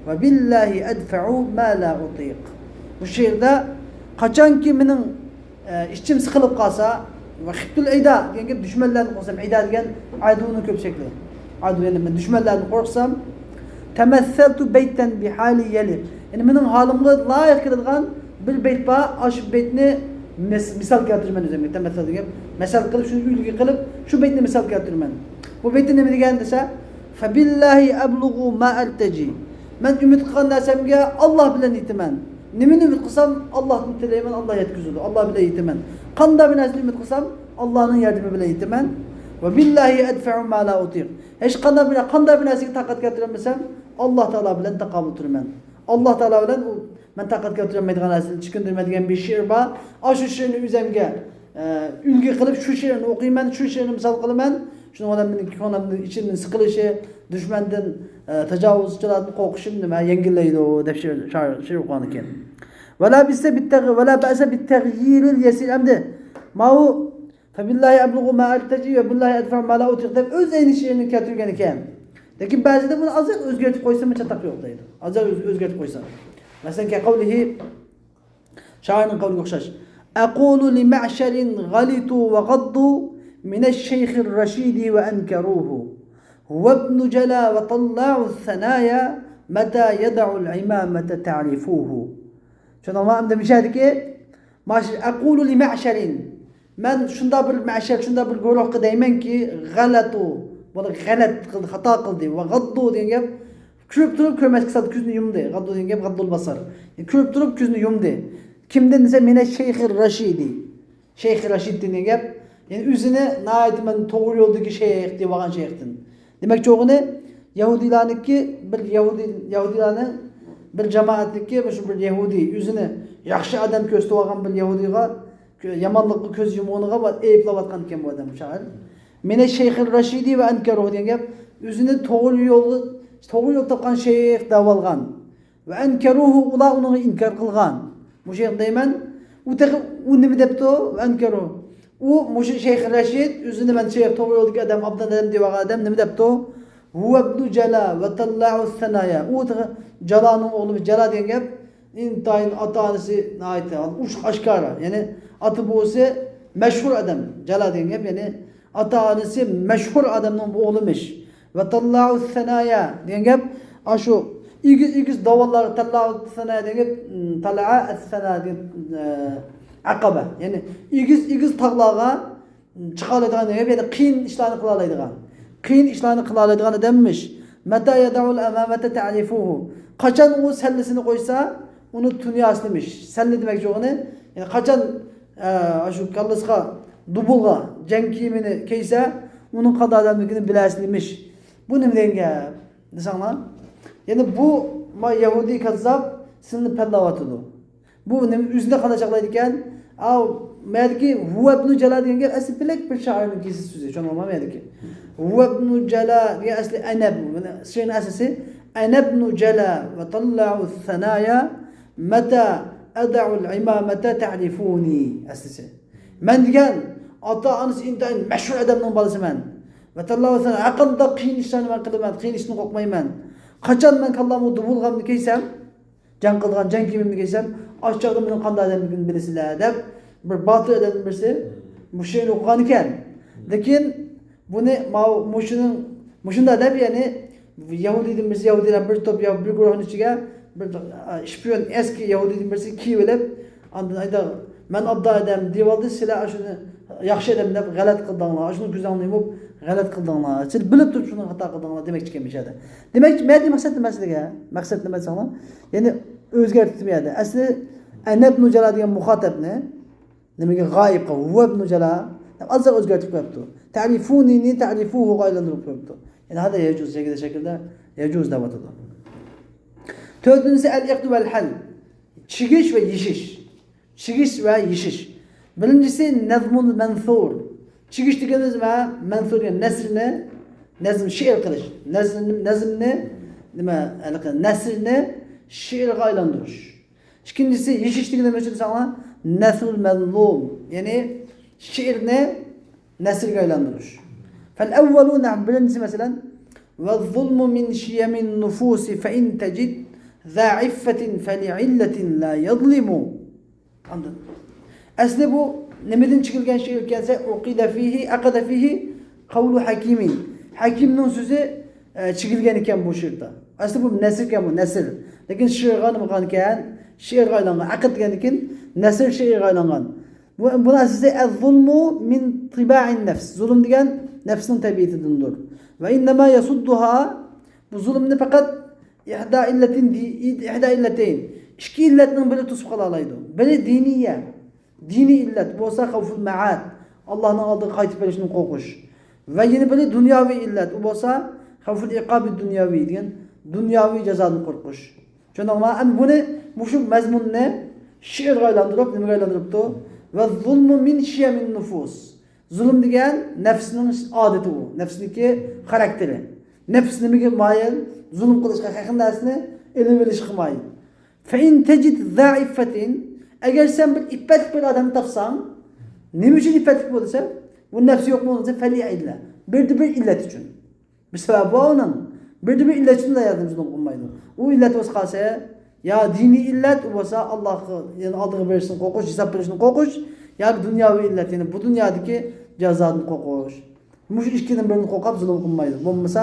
وبالله أدفع ما لا أطيق. بۇ شېئىردا قاچانكى مېنىڭ ئە، ئىچىم سىقىلىپ قالسا، ۋە خىفتۇل ئىدا دېگەن گەپ دۈشمەنلەردىن قورقسام، ئىدا دېگەن ئادۇنىڭ كۆپ شەكلى. ئادۇ، يەنى مەن دۈشمەنلەردىن قورقسام، تەمەسسەلتۇ بەيتەن بىھالى يەلىق. يەنى مېنىڭ ھالىمغا لايىق كېلىدىغان بىر بەيت بار، ئاشۇ بەيتنى مىس-، مىسال كەلتۈرىمەن ئۆزۈمگە. تەمەسسەل دېگەن گەپ، مەسەل قىلىپ، شۇنى ئۈلگە قىلىپ، شۇ بەيتنى مىسال كەلتۈرىمەن. بۇ بەيتتە نېمە دېگەن دېسە، فەبىللاھى ئەبلۇغۇ ما ئەرتەجى. مەن ئۈمىد قىلغان نەرسەمگە ئاللاھ بىلەن يېتىمەن. نېمىنى ئۈمىد قىلسام، ئاللاھتىن تىلەيمەن، ئاللاھ يەتكۈزىدۇ، ئاللاھ بىلەن يېتىمەن. قانداق بىر نەرسىنى ئۈمىد قىلسام، ئاللاھنىڭ ياردىمى بىلەن يېتىمەن. ۋە بىللاھى ئەدفەئۇ ما لا ئۇتىق. ھېچقانداق بىر، قانداق بىر نەرسىگە تاقەت كەلتۈرەلمىسەم، ئاللاھ تائالا بىلەن تاقابىل تۇرىمەن. ئاللاھ تائالا بىلەن ئۇ، مەن تاقەت كەلتۈرەلمەيدىغان نەرسىنى چېكىندۈرمەن دېگەن بىر شېئىر بار. ئاشۇ شېئىرنى ئۆزۈمگە، ئە، ئۈلگە قىلىپ، شۇ شېئىرنى ئوقۇيمەن، شۇ شېئىرنى مىسال قىلىمەن. شۇنىڭ بىلەن مېنىڭ كۆڭلۈمنىڭ ئىچىمدىن سىقىلىشى، دۈشمەندىن، ئە، تاجاۋۇزچىلاردىن قورقۇشۇم نېمە يەڭگىللەيدۇ، دەپ شېئىر، شائىر شېئىر ئوقۇغاندىكىن. ۋەلا بىسە بىتتەغ-، ۋەلا بەسە بىتتەغيىرىل يەسىر. ئەمدى ماۋۇ فەبىللاھى ئەبلۇغۇ ما ئەرتەجى ۋە بىللاھى ئەدفەئۇ ما لا ئۇتىق دەپ ئۆز ئەينى شېئىرىنى كەلتۈرگەن ئىكەن. لېكىن بەزىدە بۇنى ئازراق ئۆزگەرتىپ قويسىمۇ چاتاق يوق دەيدۇ. ئازراق ئۆز-، ئۆزگەرتىپ قويسا. مەسىلەن، كەقەۋلىھى، شائىرنىڭ قەۋلىگە ئوخشاش. ئەقۇلۇ لىمەشەرىن غەلىتۇ ۋە غەددۇ من الشيخ الرشيد وأنكروه، هو ابن جلا وطلاع الثنايا، متى يدع العمامة تعرفوه. چۈشەندىڭلار؟ ئەمدى مۇشۇ يەردىكى، ماش-، أقول لمعشر، مەن شۇنداق بىر مەشەر، شۇنداق بىر گۇرۇھقا دەيمەنكى، غلطوا، بۇلار غەلەت قىلدى، خاتا قىلدى، ۋە غەددۇ دېگەن گەپ، كۆرۈپ تۇرۇپ كۆرمەسكە سالدى، كۆزىنى يۇمدى. غەددۇ دېگەن گەپ غەددۇل بەسەر. يەنى كۆرۈپ تۇرۇپ كۆزىنى يۇمدى. كىمدىن دېسە، من الشيخ الرشيد. شەيخ رەشىد دېگەن گەپ، يەنى ئۆزىنى ناھايىتى مەن توغرا يولدىكى شەيخ دەپ ئالغان شەيختىن. دېمەكچى بولغىنى، يەھۇدىيلارنىڭكى بىر يەھۇدىي، يەھۇدىيلارنىڭ بىر جامائەتنىڭكى مۇشۇ بىر يەھۇدىي ئۆزىنى ياخشى ئادەم كۆرسىتىپ ئالغان بىر يەھۇدىيغا، يامانلىققا كۆز يۇمغىنىغا ئەيىبلەۋاتقان ئىكەن بۇ ئادەم شائىر. من الشيخ الرشيد وأنكروه دېگەن گەپ، ئۆزىنى توغرا يولغا، توغرا يول تاپقان شەيخ دەۋالغان. وأنكروه، ئۇلار ئۇنىڭغا ئىنكار قىلغان. مۇشۇ يەردە دەيمەن، ئۇ تېخى، ئۇ نېمە دەپتۇ؟ وأنكروه. ئۇ مۇشۇ شەيخ رەشىد ئۆزىنى مەن شەيخ، توغرا يولدىكى ئادەم، ئابدان ئادەم دەۋالغان ئادەم نېمە دەپتۇ؟ هو ابن جلا وطلاع الثنايا. ئۇ تېخى جالانىڭ ئوغلى، جالا دېگەن گەپ ئىنتايىن ئاتا-ئانىسى ناھايىتى ئوچۇق ئاشكارا. يەنى ئاتا-بوۋىسى مەشھۇر ئادەم. جالا دېگەن گەپ، يەنى ئاتا-ئانىسى مەشھۇر ئادەمنىڭ ئوغلىمىش. وطلاع الثنايا دېگەن گەپ، ئاشۇ ئېگىز-ئېگىز داۋانلارغا، طلاع الثنايا دېگەن گەپ، م، طلع الثنايا دېگەن، ئە، ئەقەبە. يەنى ئېگىز-ئېگىز تاغلارغا چىقالايدىغان دېگەن گەپ، يەنى قىيىن ئىشلارنى قىلالايدىغان. قىيىن ئىشلارنى قىلالايدىغان ئادەممىش. متى يدع العمامة تعرفوه. قاچان ئۇ سەللىسىنى قويسا، ئۇنى تونۇياسىلىمىش. سەللە دېمەكچى بولغىنى، يەنى قاچان، ئە، شۇ كاللىسىغا دۇبۇلغا جەڭ كىيىمىنى كىيسە، ئۇنىڭ قانداق ئادەملىكىنى بىلەسىلىمىش. بۇ نېمە دېگەن گەپ دېسەڭلار؟ يەنى بۇ ما يەھۇدىي كاززاپ سىلىنى پەللاۋاتىدۇ. بۇ نېمە، ئۆزىنى قانداق چاغلايدىكەن؟ ئاۋۇ، مەدىكى ھۇۋەبنۇ جالا دېگەن گەپ ئەسلى بىلەك بىر شائىرنىڭ كېسىت سۆزى، چۈشەندىڭلارمۇ مەدىكى؟ ھۇۋەبنۇ جالا دېگەن ئەسلى ئەنەب، مانا شېئىرنىڭ ئەسلىسى، ئەنەبنۇ جالا ۋە تاللەئۇ سەنايا مەتە ئەدەئۇل ئىمامەتە تەئرىفۇنى، ئەسلىسى. مەن دېگەن ئاتا-ئانىسى ئىنتايىن مەشھۇر ئادەمنىڭ بالىسىمەن. ۋە تاللەئۇ سەنايا، ھەرقانداق قىيىن ئىشلارنى مەن قىلىمەن، قىيىن ئىشتىن قورقمايمەن. قاچان مەن كاللامغا دۇبۇلغامنى كىيسەم، جەڭ قىلىدىغان جەڭ كىيىمىمنى كىيسەم، ئاشۇ چاغدا مېنىڭ قانداق ئادەملىكىمنى بىلىسىلەر، دەپ بىر باتۇر ئادەمنىڭ بىرسى مۇشۇ شېئىرنى ئوقۇغانىكەن. لېكىن بۇنى ماۋۇ مۇشۇنىڭ، مۇشۇنداق دەپ، يەنى يەھۇدىيدىن بىرسى، يەھۇدىيلار بىر توپ يا بىر گۇرۇھنىڭ ئىچىگە بىر، ئە، شپىيون، ئەسكى يەھۇدىيدىن بىرسى كىيىۋېلىپ، ئاندىن ئايدا، مەن ئابدال ئادەم دېيىۋالدى، سىلەر ئاشۇنى ياخشى ئادەم دەپ غەلەت قىلدىڭلار، ئاشۇنىڭ كۆزۈڭنى يۇمۇپ غەلەت قىلدىڭلار، سىلەر بىلىپ تۇرۇپ شۇنى خاتا قىلدىڭلار دېمەكچىكەن مۇشۇ يەردە. دېمەك، مەدىي مەقسەت نېمە سىلىگە؟ مەقسەت نېمە دېسەڭلار؟ يەنى ئۆزگەرتىپتۇ بۇ يەردە. ئەسلى ئەنەبنۇ جالا دېگەن مۇخاتەپنى نېمىگە، غائىبقا، ھۇۋەبنۇ جالا دەپ ئازراق ئۆزگەرتىپ قويۇپتۇ. تەرىفۇنىنى تەرىفۇھۇغا ئايلاندۇرۇپ قويۇپتۇ. يەنى ھادا يەجۇز، شەكىلدە، شەكىلدە يەجۇز دەۋاتىدۇ. تۆتىنچىسى ئەل ئىقد ۋەل ھەل. چىگىش ۋە يېشىش. چىگىش ۋە يېشىش. بىرىنچىسى نەزمۇل مەنسۇر. چىگىش دېگىنىمىز نېمە؟ مەنسۇر دېگەن نەسرنى، نەزم، شېئىر قىلىش. نەزم، نەزمنى نېمە، ھېلىقى نەسرنى شېئىرغا ئايلاندۇرۇش. ئىككىنچىسى يېشىش دېگىنى نېمە دېسەڭلار؟ نەسرۇل مەزلۇم. يەنى شېئىرنى نەسرگە ئايلاندۇرۇش. فەل ئەۋۋەلۇ، نەم، بىرىنچىسى مەسىلەن، ۋەززۇلمۇ مىن شىيەمىن نۇفۇسى فەئىن تەجىد زا ئىففەتىن فەلىئىللەتىن لا يەزلىمۇ. ئاندىن، ئەسلى بۇ نېمىدىن چىگىلگەن شېئىر ئىكەن دېسە، ئۇقىدە فىھى، ئەقەدە فىھى قەۋلۇ ھەكىمىن. ھەكىمنىڭ سۆزى، ئە، چىگىلگەن ئىكەن بۇ شېئىردا. ئەسلى بۇ نەسر ئىكەن، بۇ نەسر. لېكىن شېئىرغا نېمە قىلغان ئىكەن؟ شېئىرغا ئايلانغان. ئەقىد دېگەندىن كېيىن نەسر شېئىرغا ئايلانغان. بۇ، بۇنىڭ ئەسلىسى ئەززۇلمۇ مىن تىبائىن نەفس. زۇلۇم دېگەن نەپسنىڭ تەبىئىتىدىندۇر. ۋە ئىننەما يەسۇددۇھا، بۇ زۇلۇمنى پەقەت ئىھدا ئىللەتىن دى-، ئىد-، ئىھدا ئىللەتەين، ئىككى ئىللەتنىڭ بىرى توسۇپ قالالايدۇ. بىرى دىنىيە، دىنىي ئىللەت بولسا خەۋفۇل مەئاد، ئاللانىڭ ئالدىغا قايتىپ بېرىشتىن قورقۇش. ۋە يەنە بىرى دۇنياۋى ئىللەت، ئۇ بولسا خەۋفۇل ئىقابى دۇنياۋى دېگەن دۇنياۋى جازادىن قورقۇش. چۈشەندىڭلارمۇ؟ ئەمدى بۇنى، مۇشۇ مەزمۇننى شېئىرغا ئايلاندۇرۇپ، نېمىگە ئايلاندۇرۇپتۇ؟ ۋەززۇلمۇ مىن شىيەمىن نۇفۇس. زۇلۇم دېگەن نەپسنىڭ ئادىتى ئۇ، نەپسنىڭكى خاراكتېرى. نەپس نېمىگە مايىل؟ زۇلۇم قىلىشقا، ھەققىدىن نەرسىنى ئېلىۋېلىشقا مايىل. فەئىن تەجىد زا ئىففەتىن، ئەگەر سەن بىر ئىپپەتلىك بىر ئادەمنى تاپساڭ، نېمە ئۈچۈن ئىپپەتلىك بۇ دېسە، بۇ نەپسى يوق بولغان دېسە، فەلىئىللە، بىردە بىر ئىللەت ئۈچۈن. بىر سەۋەبى بار ئۇنىڭ. بىردە بىر ئىللەت ئۈچۈن يەنى زۇلۇم قىلمايدۇ. ئۇ ئىللەت بولسا قالسا، يا دىنىي ئىللەت، ئۇ بولسا ئاللاغا، يەنى ئالدىغا بېرىشتىن قورقۇش، ھېساب بېرىشتىن قورقۇش، ياكى دۇنياۋى ئىللەت، يەنى بۇ دۇنيادىكى جازادىن قورقۇش. مۇشۇ ئىككىدىن بىرىنى قورقۇپ زۇلۇم قىلمايدۇ. بولمىسا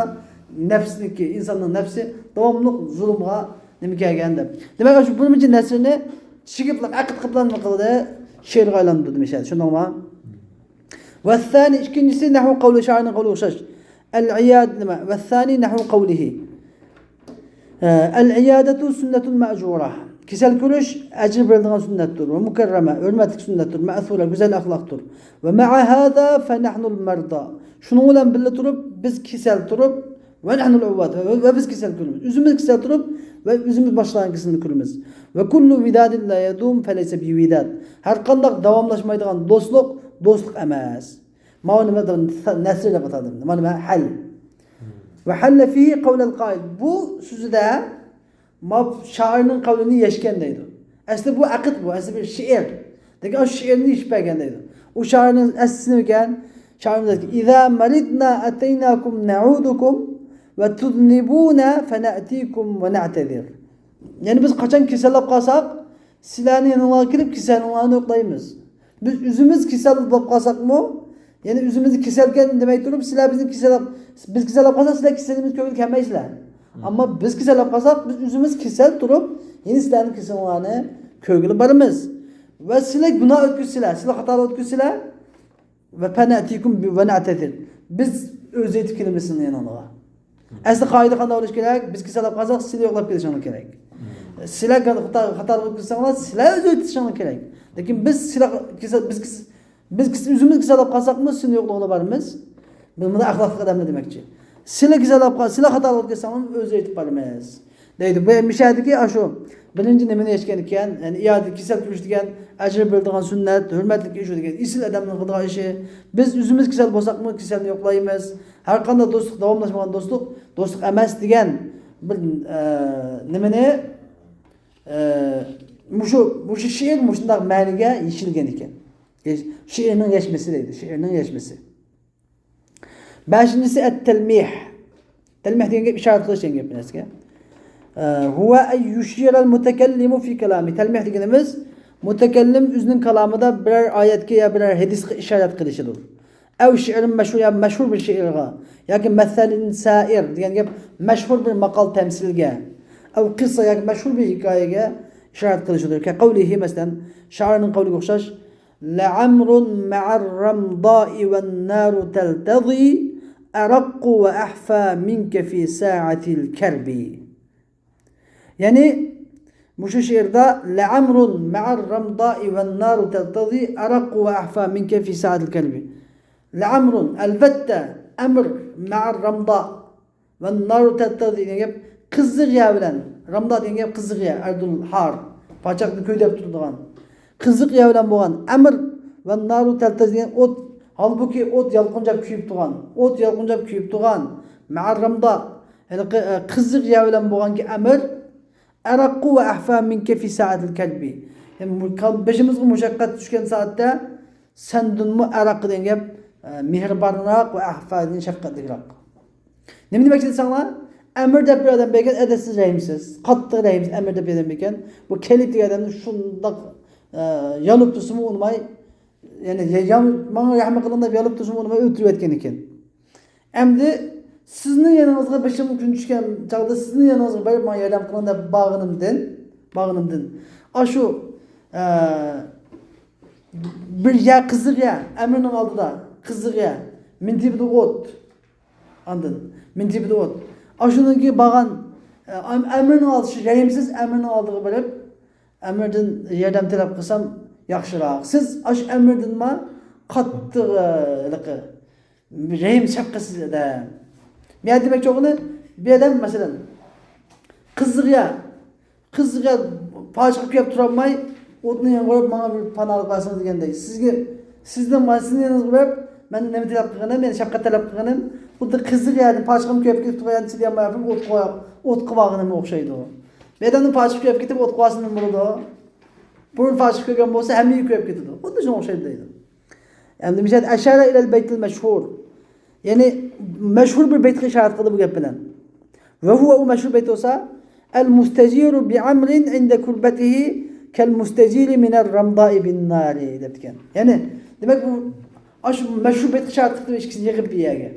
نەپسنىڭكى، ئىنساننىڭ نەپسى داۋاملىق زۇلۇمغا نېمە كەلگەن دەپ. دېمەك، شۇ بىر نەچچە نەرسىنى چىگىپلا، ئەقىد قىلىپلا نېمە قىلدى؟ شېئىرغا ئايلاندۇردى مىشەدە. شۇنداقمۇ؟ ۋەسسانى، ئىككىنچىسى، نەھۋۇ قەۋلى، شائىرنىڭ قەۋلىگە ئوخشاش. ئەل ئىياد، نېمە؟ ۋەسسانى نەھۋۇ قەۋلىھى. ئەل ئىيادەتۇ سۈننەتۇن مەئجۇرە. كېسەل كۆرۈش ئەجىر بېرىلىدىغان سۈننەتتۇر. ۋە مۇكەررەمە، ھۆرمەتلىك سۈننەتتۇر. مەئسۇرە، گۈزەل ئەخلاقتۇر. ۋە مەئە ھازا فەنەھنۇل مەردا. شۇنىڭ بىلەن بىللە تۇرۇپ، بىز كېسەل تۇرۇپ، ۋە نەھنۇل ئۇۋۋاد، ۋە، ۋە بىز كېسەل كۆرىمىز. ئۆزىمىز كېسەل تۇرۇپ، ۋە ئۆزىمىز باشقىلارنىڭ كېسىلىنى كۆرىمىز. ۋە كۇللۇ ۋىدادىن لا يەدۇم فەلەيسە بىۋىداد. ھەر قانداق داۋاملاشمايدىغان دوستلۇق، دوستلۇق ئەمەس. ماۋۇ نېمە؟ نەسر دەپ ئاتالدى. مانا نېمە؟ ھەل. ۋە ھەللە فىھى قەۋلەل قائىل. بۇ سۆزىدە ما شائىرنىڭ قەۋلىنى يەشكەن دەيدۇ. ئەسلى بۇ ئەقىد بۇ، ئەسلى بىر شېئىر. لېكىن ئاشۇ شېئىرنى يېشىپ بەرگەن دەيدۇ. ئۇ شائىرنىڭ ئەسلىسى نېمىكەن؟ شائىر دەيدۇ، ئىزا مەرىدنا ئەتەيناكۇم نەئۇدۇكۇم ۋە تۇزنىبۇنا فەنەئتىكۇم ۋە نەئتەزىر. يەنى بىز قاچان كېسەللەپ قالساق، سىلەرنى يېنىڭلارغا كېلىپ كېسەللىكلەرنى يوقلايمىز. بىز ئۆزىمىز كېسەل بولۇپ قالساقمۇ، يەنى ئۆزىمىزنى كېسەلكەن دېمەي تۇرۇپ، سىلەر بىزنى كېسەللەپ، بىز كېسەللەپ قالساق، سىلەر كېسىلىمىز كۆرگىلى كەلمەيسىلەر. ئەمما بىز كېسەللەپ قالساق، بىز ئۆزىمىز كېسەل تۇرۇپ، يەنە سىلەرنىڭ كېسىلىڭلارنى كۆرگىلى بارىمىز. ۋە سىلەر گۇناھ ئۆتكۈزسىلەر، سىلەر خاتالىق ئۆتكۈزسىلەر، ۋە فەنەتىكۇم ۋە نەتەزىر. بىز ئۆزى يېتىپ كېلىمىز سىلەرنىڭ يېنىڭلارغا. ئەسلى قائىدە قانداق بولۇشى كېرەك؟ بىز كېسەللەپ قالساق، سىلەر يوقلاپ كېلىشىڭلار كېرەك. سىلەر خاتا، خاتالىق ئۆتكۈزسەڭلار، سىلەر ئۆزى يېتىشىڭلار كېرەك. لېكىن بىز سىلەر كېسەل، بىز كېس-، بىز كېس-، ئۆزىمىز كېسەللەپ قالساقمۇ، سىلەرنىڭ يوقلۇقىغا بارىمىز. بىز مۇنداق ئەخلاقلىق ئادەملەر دېمەكچى. سىلەر كېسەللەپ قال-، سىلەر خاتالىق ئۆتكۈزسەڭلار، ئۆزى يېتىپ بارىمىز. دەيدۇ. بۇ مىشەدىكى ئاشۇ بىرىنچى نېمىنى يەشكەن ئىكەن؟ يەنى ئىيادە كېسەل كۆرۈش دېگەن ئەجىر بېرىلىدىغان سۈننەت، ھۆرمەتلىك ئىش ئۇ دېگەن ئېسىل ئادەمنىڭ قىلىدىغان ئىشى. بىز ئۆزىمىز كېسەل بولساقمۇ كېسەلنى يوقلايمىز. ھەر قانداق دوستلۇق داۋاملاشمىغان دوستلۇق، دوستلۇق ئەمەس دېگەن بىر، ئە، نېمىنى، ئە، مۇشۇ، مۇشۇ شېئىر مۇشۇنداق مەنىگە يېشىلگەن ئىكەن. يەش-، شېئىرنىڭ يەشمىسى دەيدۇ، شېئىرنىڭ يەشمىسى. بەشىنچىسى ئەت-تەلمىھ. تەلمىھ دېگەن گەپ ئىشارەت قىلىش دېگەن گەپ بىلەسىزكە. ئە، ھۇۋە ئەن يۇشىرەل مۇتەكەللىمۇ فى كەلامى. تەلمىھ دېگىنىمىز مۇتەكەللىم ئۆزىنىڭ كالامىدا بىرەر ئايەتكە يا بىرەر ھەدىسكە ئىشارەت قىلىشىدۇر. ئەۋ شىئرىن مەشھۇر، يا مەشھۇر بىر شېئىرغا، ياكى مەسەلىن سائىر دېگەن گەپ مەشھۇر بىر ماقال تەمسىلگە، ئەۋ قىسسا ياكى مەشھۇر بىر ھېكايىگە ئىشارەت قىلىشىدۇر. كەقەۋلىھى، مەسىلەن، شائىرنىڭ قەۋلىگە ئوخشاش، لەئەمرۇن مەئەر رەمدائى ۋەننارۇ تەلتەزى ئەرەققۇ ۋە ئەھفا مىنكە فى سائەتىل كەربى. يەنى مۇشۇ شېئىردا لەئەمرۇن مەئەر رەمدائى ۋەننارۇ تەلتەزى ئەرەققۇ ۋە ئەھفا مىنكە فى سائەتىل كەربى. لەئەمرۇن، ئەلۋەتتە، ئەمر مەئەر رەمدا ۋەننارۇ تەلتەزى دېگەن گەپ قىزىق يەر بىلەن، رەمدا دېگەن گەپ قىزىق يەر، ئەردۇل ھار، پاچاقنى كۆيدۈرۈپ تۇرىدىغان. قىزىق يەر بىلەن بولغان ئەمر ۋەننارۇ تەلتەزى دېگەن ئوت، ھالبۇكى ئوت يالقۇنجاپ كۆيۈپ تۇرغان، ئوت يالقۇنجاپ كۆيۈپ تۇرغان، مەئەر رەمدا، ھېلىقى، ئە، قىزىق يەر بىلەن بولغانكى ئەمر، ئەرەققۇ ۋە ئەھفا مىنكە فى سائەتىل كەربى. يەنى بۇ كال-، بېشىمىزغا مۇشەققەت چۈشكەن سائەتتە سەندىنمۇ ئەرەق دېگەن گەپ، ئە، مېھرىبانراق ۋە ئەھفا دېگەن شەپقەتلىكراق. نېمە دېمەكچى دېسەڭلار، ئەمر دەپ بىر ئادەم بەرگەن، ئەدەپسىز، رەھىمسىز، قاتتىق رەھىمسىز ئەمر دەپ بىر ئادەم بەرگەن. بۇ كەلب دېگەن ئادەمنى شۇنداق، ئە، يالۇپ تۇرسىمۇ ئۇنىماي، يەنى يا-، يا-، ماڭا رەھمەت قىلىڭ دەپ يالۇپ تۇرسىمۇ ئۇنىماي ئۆلتۈرۈۋەتكەن ئىكەن. ئەمدى سىزنىڭ يېنىڭىزغا بېشىمغا كۈن چۈشكەن چاغدا سىزنىڭ يېنىڭىزغا بېرىپ ماڭا ياردەم قىلىڭ دەپ بارغىنىمدىن، بارغىنىمدىن، ئاشۇ، ئە، بىر يەر، قىزىق يەر، ئەمىرنىڭ ئالدىدا، قىزىق يەر، مىنتىبىدە ئوت. ئاندىن مىنتىبىدە ئوت. ئاشۇنىڭكى بارغان، ئە، ئەم-، ئەمىرنىڭ ئالدى، شۇ رەھىمسىز ئەمىرنىڭ ئالدىغا بېرىپ، ئەمىردىن ياردەم تەلەپ قىلسام ياخشىراق. سىز ئاشۇ ئەمىردىنما قاتتىق، ئە، ھېلىقى رەھىم شەپقەتسىز ئادەم. بۇ يەردە دېمەكچى بولغىنى، بۇ ئادەم، مەسىلەن، قىزىق يەر، قىزىق يەر، پاچىقى كۆيۈپ تۇرالماي، ئوتنى يېنىغا قويۇپ، ماڭا بىر پاناھلىق بەرسىڭىز دېگەندەك. سىزگە، سىزنىڭ، مانا سىزنىڭ يېنىڭىزغا بېرىپ، مەن نېمە تەلەپ قىلغىنىم، يەنى شەپقەت تەلەپ قىلغىنىم، خۇددى قىزىق يەردىن پاچىقىم كۆيۈپ كېتىپ تۇرغان يەردىن چىدىيالماي بېرىپ ئوتقا، ئوتقا بارغىنىمغا ئوخشايدۇ. بۇ ئادەمنىڭ پاچىقى كۆيۈپ كېتىپ ئوتقا بارسىمۇ بولىدۇ. بۇرۇن پاچىقى كۆيگەن بولسا، ھەممە يېرى كۆيۈپ كېتىدۇ. خۇددى شۇنىڭغا ئوخشايدۇ دەيدۇ. ئەمدى مىسال، ئەشارە ئىلەل بەيتىل مەشھۇر. يەنى مەشھۇر بىر بەيتكە ئىشارەت قىلدى بۇ گەپ بىلەن. ۋە ھۇۋە، ئۇ مەشھۇر بەيت بولسا، ئەل مۇستەجىرۇ بى ئەمرىن ئىندە كۇربەتىھى كەل مۇستەجىرى مىنەر رەمدائى بىن نارى دەپتىكەن. يەنى، دېمەك، بۇ ئاشۇ مەشرۇبىيەتكە شارت قىلىپ ئىككىسىنى يىغىپ يېگەن.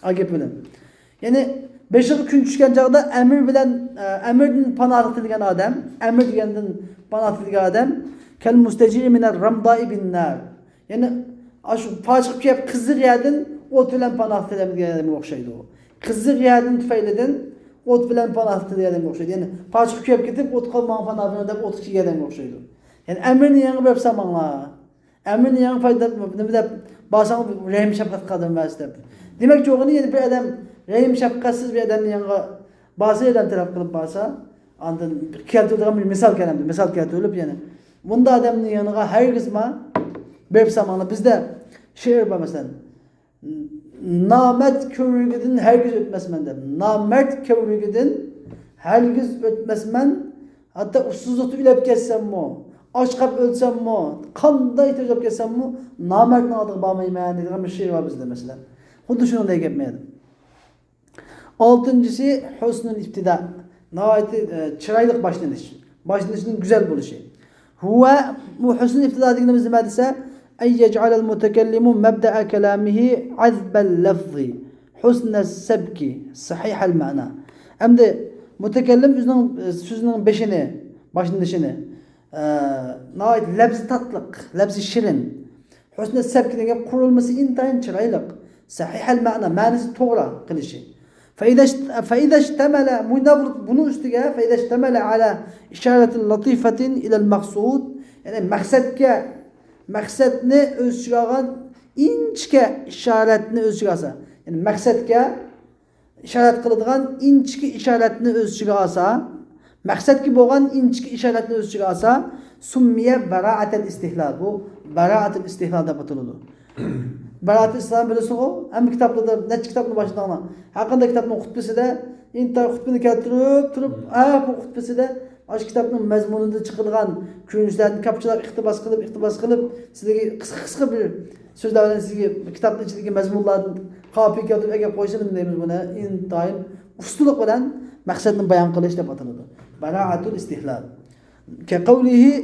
ئا گەپ بىلەن. يەنى بېشىغا كۈن چۈشكەن چاغدا ئەمىر بىلەن، ئە، ئەمىردىن پاناھلىق تىلىگەن ئادەم، ئەمىر دېگەندىن پاناھ تىلىگەن ئادەم، كەل مۇستەجىرى مىنەر رەمدائى بىننار. يەنى ئاشۇ پاچىقى كۆيۈپ قىزىق يەردىن ئوت بىلەن پاناھ تىلەيدىغان ئادەمگە ئوخشايدۇ. قىزىق يەردىن تۈپەيلىدىن ئوت بىلەن پاناھ تىلەيدىغان ئادەمگە ئوخشايدۇ. يەنى پاچىقى كۆيۈپ كېتىپ، ئوتقا ماڭا پاناھ بېرىڭ دەپ ئوتقا كىرگەن ئادەمگە ئوخشايدۇ. يەنى ئەمىرنى يېڭى بېرىپ سالماڭلار. ئەمىرنى يېڭى پايدا نېمە دەپ بارساڭ، رەھىم شەپقەت قادىرى ئەمەس دەپ. دېمەكچى بولغىنى، يەنى بىر ئادەم رەھىم شەپقەتسىز بىر ئادەمنى يېڭىغا بارسا، ياردەم تەلەپ قىلىپ بارسا، ئاندىن كەلتۈرىدىغان بىر مىسال كەلەمدۇ، مىسال كەلتۈرۈلۈپ يەنە. بۇنداق ئادەمنى يېڭىغا ھەرگىزما بېرىپ سالماڭلار. بىزدە شېئىر بار مەسىلەن، نامەرد كۆۋرۈكىدىن ھەرگىز ئۆتمەسمەن دەپ. نامەرد كۆۋرۈكىدىن ھەرگىز ئۆتمەسمەن. ھەتتا ئۇسسۇزلۇقتا ئۆلۈپ كەتسەممۇ، ئاچ قاپ ئۆلسەممۇ، قانداق ئېھتىياج بولۇپ كەتسەممۇ، نامەردنىڭ ئالدىغا بارمايمەن دەيدىغان بىر شېئىر بار بىزدە مەسىلەن. خۇددى شۇنىڭدەك گەپ مەيلى. ئالتىنچىسى، ھۇسنۇل ئىبتىدا. ناھايىتى، ئە، چىرايلىق باشلىنىش. باشلىنىشنىڭ گۈزەل بولۇشى. ھۇۋە، بۇ ھۇسنۇل ئىبتىدا دېگىنىمىز نېمە دېسە، ئەن يەجئەلەل مۇتەكەللىمۇ مەبدەئە كەلامىھى ئەزبەل لەفزى، ھۇسنەس سەبكى، سەھىھەل مەنا. ئەمدى مۇتەكەللىم ئۆزىنىڭ، ئە، سۆزىنىڭ بېشىنى، باشلىنىشىنى، ئە، ناھايىتى لەپزى تاتلىق، لەپزى شېرىن. ھۇسنى سەبكى دېگەن قۇرۇلمىسى ئىنتايىن چىرايلىق. سەھىھەل مەنا، مەنىسى توغرا قىلىشى. فەئىدەشت-، فەئىدەشتەمەلە، مۇنداق بولۇپ، بۇنىڭ ئۈستىگە فەئىدەشتەمەلە ئەلا ئىشارەتىن لەتىفەتىن ئىلەل مەقسۇد، يەنى مەقسەتكە، مەقسەتنى ئۆز ئىچىگە ئالغان ئىنچىكە ئىشارەتنى ئۆز ئىچىگە ئالسا، يەنى مەقسەتكە ئىشارەت قىلىدىغان ئىنچىكە ئىشارەتنى ئۆز ئىچىگە ئالسا، مەقسەتكە بولغان ئىنچىكە ئىشارەتنى ئۆز ئىچىگە ئالسا، سۇممىيە باراءەتەل ئىستىھلال. بۇ باراءەتۇل ئىستىھلال دەپ ئاتىلىدۇ. باراءەتۇل ئىستىھلال بىلىسىغۇ؟ ھەممە كىتابلاردا، نەچچە كىتابنى باشلاڭلار. ھەر قانداق كىتابنىڭ خۇتبىسىدە، ئىنتايىن خۇتبىنى كەلتۈرۈپ تۇرۇپ، ھە، بۇ خۇتبىسىدە ئاشۇ كىتابنىڭ مەزمۇنىدا چىقىدىغان كۆرۈنۈشلەرنى كاپچىلاپ، ئىقتىباس قىلىپ، ئىقتىباس قىلىپ، سىزگە قىسقا، قىسقا بىر سۆزلەر بىلەن سىزگە كىتابنىڭ ئىچىدىكى مەزمۇنلاردىن قاپىيە كەلتۈرۈپ ئەگەر قويسا، نېمە دەيمىز بۇنى؟ ئىنتايىن ئۇستىلىق بىلەن مەقسەتنى بايان قىلىش دەپ ئاتىلىدۇ. باراءەتۇل ئىستىھلال. كەقەۋلىھى،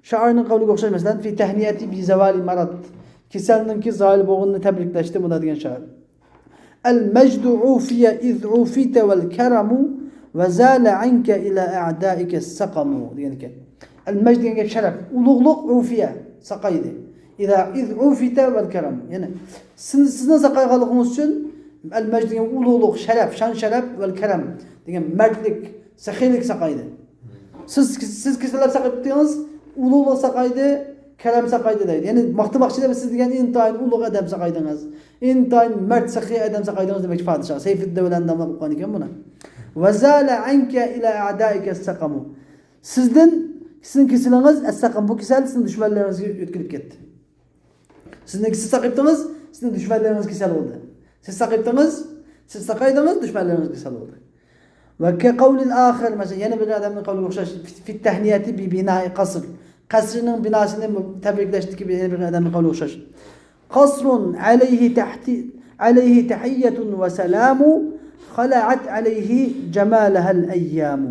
شائىرنىڭ قەۋلىگە ئوخشاش، مەسىلەن، في تهنئتي بزوال مرض، كېسەلنىڭكى زايىل بولغىنىنى تەبرىكلەشتە مۇنداق دېگەن شائىر. ئەل مەجدۇ ئۇفىيە ئىز ئۇفىيتە ۋەل كەرەمۇ ۋە زالە ئەنكە ئىلە ئەئدائىكە سەقەمۇ دېگەن ئىكەن. ئەل مەجد دېگەن گەپ شەرەپ، ئۇلۇغلۇق، ئۇفىيە، ساقايدى. ئىزا ئىز ئۇفىيتە ۋەل كەرەمۇ. يەنى سىز، سىزنىڭ ساقايغانلىقىڭىز ئۈچۈن ئەل مەجد دېگەن ئۇلۇغلۇق، شەرەپ، شان شەرەپ، ۋەل كەرەم دېگەن مەردلىك، سېخىيلىك ساقايدى. سىز، سىز كېسەللەپ ساقىيىپتىڭىز، ئۇلۇغلۇق ساقايدى، كەرەم ساقايدى دەيدۇ. يەنى ماختىماقچى دەپ سىز دېگەن ئىنتايىن ئۇلۇغ ئادەم ساقايدىڭىز. ئىنتايىن مەرد سېخىي ئادەم ساقايدىڭىز دېمەكچى پادىشاھ. سەيفىددەۋلەننى داملاپ ئوقۇغان ئىكەن بۇنى. ۋە زالە ئەنكە ئىلە ئەئدائىكە سەقەمۇ. سىزدىن، سىزنىڭ كېسىلىڭىز، ئەسسەقەم، بۇ كېسەل سىزنىڭ دۈشمەنلىرىڭىزگە ئۆتكىلىپ كەتتى. سىزنىڭ، سىز ساقىيىپتىڭىز، سىزنىڭ دۈشمەنلىرىڭىز كېسەل بولدى. سىز ساقىيىپتىڭىز، سىز ساقايدىڭىز، دۈشمەنلىرىڭىز كېسەل بولدى. ۋە كەقەۋلىل ئاخىر، مەسىلەن، يەنە بىر ئادەمنىڭ قەۋلىگە ئوخشاش، في التهنئة ببناء قصر، قەسرىنىڭ بىناسىنى تەبرىكلەشتىكى يەنە بىر ئادەمنىڭ قەۋلىگە ئوخشاش. قصر عليه تحت-، عليه تحية وسلام، خلعت عليه جمالها الأيام.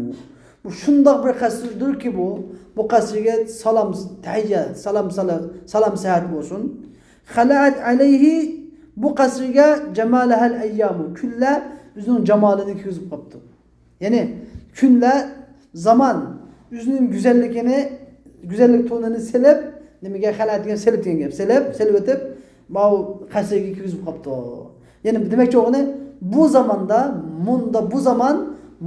بۇ شۇنداق بىر قەسىردۇركى بۇ، بۇ قەسىرگە سالام، تەھىيە، سالام، سالا-، سالام سەھەت بولسۇن. خەلەئەت ئەلەيھى، بۇ قەسىرگە جامالەھەل ئەييامۇ، كۈنلەر ئۆزىنىڭ جامالىنى كىيگۈزۈپ قاپتۇ. يەنى كۈنلەر، زامان ئۆزىنىڭ گۈزەللىكىنى، گۈزەللىك تونىنى سېلىپ، نېمىگە خەلەئەت دېگەن سېلىپ دېگەن گەپ. سېلىپ، سېلىۋېتىپ، ماۋۇ قەسىرگە كىرگۈزۈپ قاپتۇ. يەنى دېمەكچى بولغىنى، بۇ زاماندا مۇندا، بۇ زامان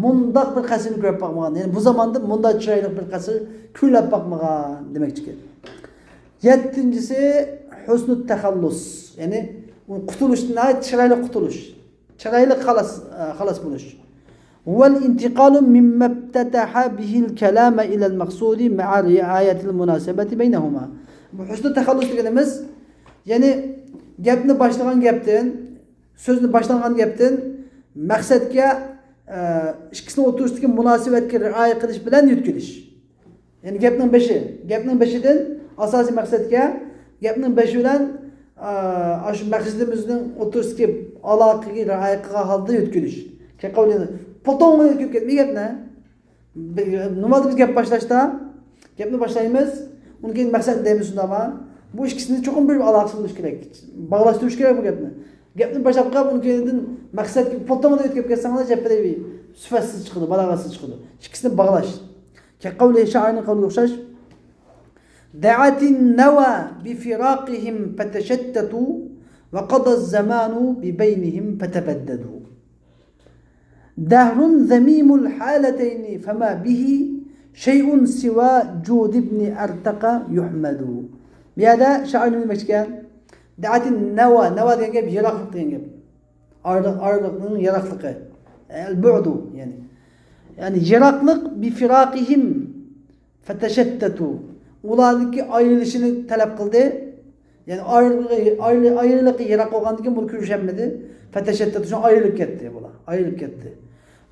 مۇنداق بىر قەسىرنى كۆرۈپ باقمىغان. يەنى بۇ زاماندا مۇنداق چىرايلىق بىر قەسىر كۆرۈلۈپ باقمىغان دېمەكچىكەن. يەتتىنچىسى، ھۇسنۇت تەخەللۇس. يەنى قۇتۇلۇش، ناھايىتى چىرايلىق قۇتۇلۇش. چىرايلىق خالاس، ئە، خالاس بولۇش. ۋەل ئىنتىقالۇ مىممەبتەتەھە بىھىل كەلامە ئىلەل مەقسۇدى مەئە رىئايەتىل مۇناسىبەتى بەينەھۇما. بۇ ھۇسنۇ تەخەللۇس دېگىنىمىز، يەنى گەپنى باشلىغان گەپتىن، سۆزنى باشلانغان گەپتىن مەقسەتكە، ئە، ئىككىسىنىڭ ئوتتۇرىسىدىكى مۇناسىۋەتكە رىئايە قىلىش بىلەن يۆتكىلىش. يەنى گەپنىڭ بېشى، گەپنىڭ بېشىدىن ئاساسىي مەقسەتكە، گەپنىڭ بېشى بىلەن، ئا، ئاشۇ مەقسىتىمىزنىڭ ئوتتۇرىسىدىكى ئالاقىگە رىئايە قىلغان ھالدا يۆتكىلىش. كەقەۋلىنى پوتوڭغا يۆتكىلىپ كەتمەي گەپنى. بىر، نورمالدا بىز گەپ باشلاشتا، گەپنى باشلايمىز، ئۇنىڭ كېيىن مەقسەتنى دەيمىز، شۇنداقمۇ؟ بۇ ئىككىسىنى چوقۇم بىر ئالاقىسى بولۇشى كېرەك. باغلاشتۇرۇش كېرەك بۇ گەپنى. گەپنى باشلاپ قويۇپ، ئۇنىڭ كەينىدىن مەقسەتكە پۇلتىڭدا ئۆتۈپ كەتسەڭلار، جەپپىدە سۈپەتسىز چىقىدۇ، بالاغەتسىز چىقىدۇ. ئىككىسىنى باغلاش. كەقەۋلى شائىرنىڭ قەۋلىگە ئوخشاش. دعت النوى بفراقهم فتشتتوا وقضى الزمان ببينهم فتبددوا. دهر ذميم الحالتين فما به شيء سوى جود ابن أرطق يحمد. بۇ يەردە شائىر نېمە دېمەكچىكەن؟ دعت النوى، نەۋا دېگەن گەپ يىراقلىق دېگەن گەپ. ئارىلىق، ئارىلىقنىڭ يىراقلىقى. البعد، يەنى. يەنى يىراقلىق بفراقهم فتشتتوا. ئۇلارنىڭكى ئايرىلىشىنى تەلەپ قىلدى. يەنى ئايرىلىقى، ئايرىلىقى يىراق بولغاندىن كېيىن بۇلار كۆرۈشەلمىدى. فتشتتوا، شۇڭا ئايرىلىپ كەتتى بۇلار. ئايرىلىپ كەتتى.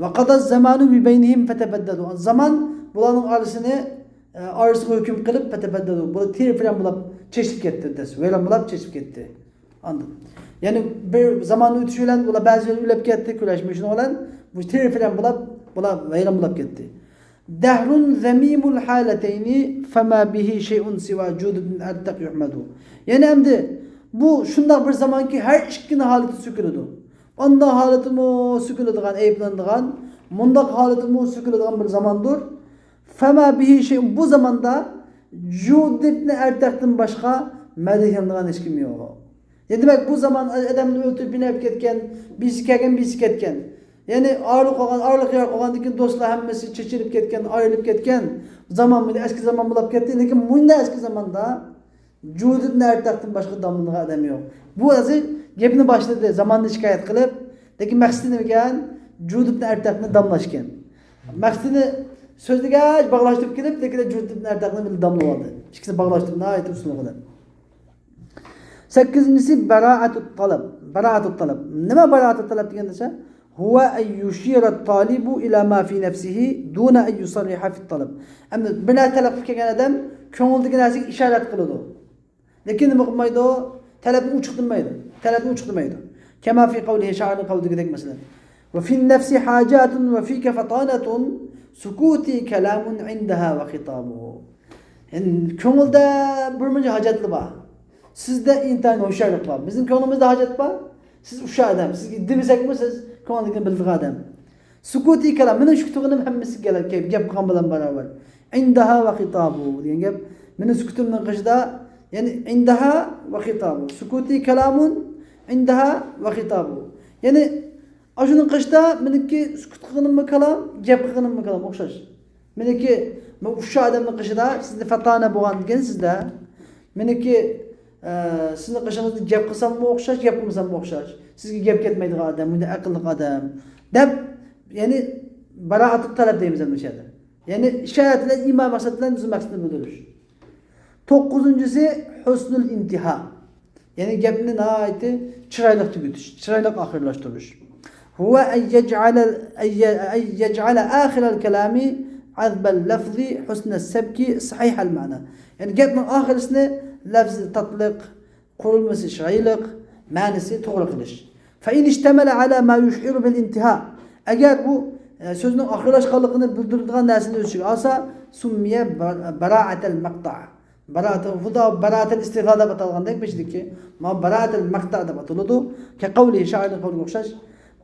وقضى الزمان ببينهم فتبددوا. زامان بۇلارنىڭ ئارىسىنى، ئارىسىغا ھۆكۈم قىلىپ، فتبددوا. بۇلار تىرە-پىرەن بولاپ چېچىلىپ كەتتى، دەس. ۋەيران بولاپ چېچىلىپ كەتتى. ئاندىن. يەنى بىر زامان ئۆتۈشى بىلەن بۇلار بەزىلىرى ئۆلۈپ كەتتى، كۈرەشمەي شۇنىڭ بىلەن بۇ تىرە-پىرەن بولاپ، بۇلار ۋەيران بولاپ كەتتى. دهر ذميم الحالتين فما به شيء سوى جود ابن أرطق يحمد. يەنى ئەمدى بۇ شۇنداق بىر زامانكى، ھەر ئىككىنى ھالىتى سۆكۈلىدۇ. ئانداق ھالىتىمۇ سۆكۈلىدىغان، ئەيىبلىنىدىغان، مۇنداق ھالىتىمۇ سۆكۈلىدىغان بىر زاماندۇر. فما به شيء، بۇ زاماندا جود ئىبن ئەرتەقتىن باشقا مەدھىيلىنىدىغان ھېچكىم يوق. يەنى دېمەك، بۇ زامان ئادەمنى ئۆلتۈرۈپ، بىنە ئېلىپ كەتكەن، بىرسى كەلگەن، بىرسى كەتكەن. يەنى ئايرىلىپ قالغان، ئايرىلىق يىراق بولغاندىن كېيىن دوستلار ھەممىسى چېچىلىپ كەتكەن، ئايرىلىپ كەتكەن. زامان بىلەن ئەسكى زامان بولاپ كەتتى. لېكىن مۇنداق ئەسكى زاماندا جود ئىبن ئەرتەقتىن باشقا داملىنىدىغان ئادەم يوق. بۇ ھازىر گەپنى باشلىدى، زاماننى شىكايەت قىلىپ. لېكىن مەقسىتى نېمىكەن؟ جود ئىبن ئەرتەقنى داملاشكەن. مەقسىتىنى سۆزلىگەچ باغلاشتۇرۇپ كېلىپ، لېكىن جود ئىبن ئەرتەقنى بىللە داملىۋالدى. ئىككىسىنى باغلاشتۇرۇپ ناھايىتى ئۇسلۇبى بىلەن. سەككىزىنچىسى باراءەتۇت تەلەب. باراءەتۇت تەلەب. نېمە باراءەتۇت تەلەب دېگەن دېسە، هو أن يشير الطالب إلى ما في نفسه دون أن يصرح في الطلب. ئەمدى بىر نەرسە تەلەپ قىلىپ كەلگەن ئادەم كۆڭلىدىكى نەرسىگە ئىشارەت قىلىدۇ. لېكىن نېمە قىلمايدۇ؟ تەلەپنى ئوچۇق دېمەيدۇ. تەلەپنى ئوچۇق دېمەيدۇ. كما في قوله، شائىرنىڭ قەۋلىدىكىدەك مەسىلەن. وفي النفس حاجات وفيك فطانة سكوتي كلام عندها وخطاب. يەنى كۆڭۈلدە بىر مۇنچە ھاجەتلەر بار. سىزدە ئىنتايىن ھوشيارلىق بار. بىزنىڭ كۆڭلىمىزدە ھاجەت بار. سىز ئۇششاق ئادەم. سىزگە دېمىسەكمۇ سىز كۆڭلىدىكىنى بىلىدىغان ئادەم. سكوتي كلام، مېنىڭ سۈكۈت قىلغىنىم ھەممىسىگە كېلەر، گەپ قىلغان بىلەن باراۋەر. عندها وخطاب دېگەن گەپ، مېنىڭ سۈكۈتۈمنىڭ قېشىدا، يەنى عندها وخطاب. سكوتي كلام عندها وخطاب. يەنى ئاشۇنىڭ قېشىدا مېنىڭكى سۈكۈت قىلغىنىممۇ كالام، گەپ قىلغىنىممۇ كالام، ئوخشاش. مېنىڭكى، مەن ئۇششاق ئادەمنىڭ قېشىدا، سىزدە فاتانە بولغاندىكىن سىزدە. مېنىڭكى، ئە، سىزنىڭ قېشىڭىزدا گەپ قىلساممۇ ئوخشاش، گەپ قىلمىساممۇ ئوخشاش. سىزگە گەپ كەتمەيدىغان ئادەم، بۇنداق ئەقىللىق ئادەم. دەپ، يەنى باراءەتۇت تەلەپ دەيمىز ئەمدى ئۇ يەردە. يەنى شايەت بىلەن ئىما مەقسەت بىلەن ئۆزى مەقسىتىنى بىلدۈرۈش. توققۇزىنچىسى، ھۇسنۇل ئىنتىھا. يەنى گەپنى ناھايىتى چىرايلىق تۈگىتىش، چىرايلىق ئاخىرلاشتۇرۇش. هو أن يجعل، أن ي-، أن يجعل آخر الكلام عذب اللفظ حسن السبك صحيح المعنى. يەنى گەپنىڭ ئاخىرىسىنى لەفزى تاتلىق، قۇرۇلمىسى چىرايلىق، مەنىسى توغرا قىلىش. فإن اشتمل على ما يشعر بالانتهاء. ئەگەر بۇ، ئە، سۆزنىڭ ئاخىرلاشقانلىقىنى بىلدۈرىدىغان نەرسىنى ئۆز ئىچىگە ئالسا، سمي بر-، براءة المقطع. باراءەتە، خۇدا باراءەتەل ئىستىھزا دەپ ئاتالغاندەك بېشىدىكى، ما باراءەتەل مەقتە دەپ ئاتىلىدۇ. كەقەۋلى، شائىرنىڭ قەۋلىگە ئوخشاش.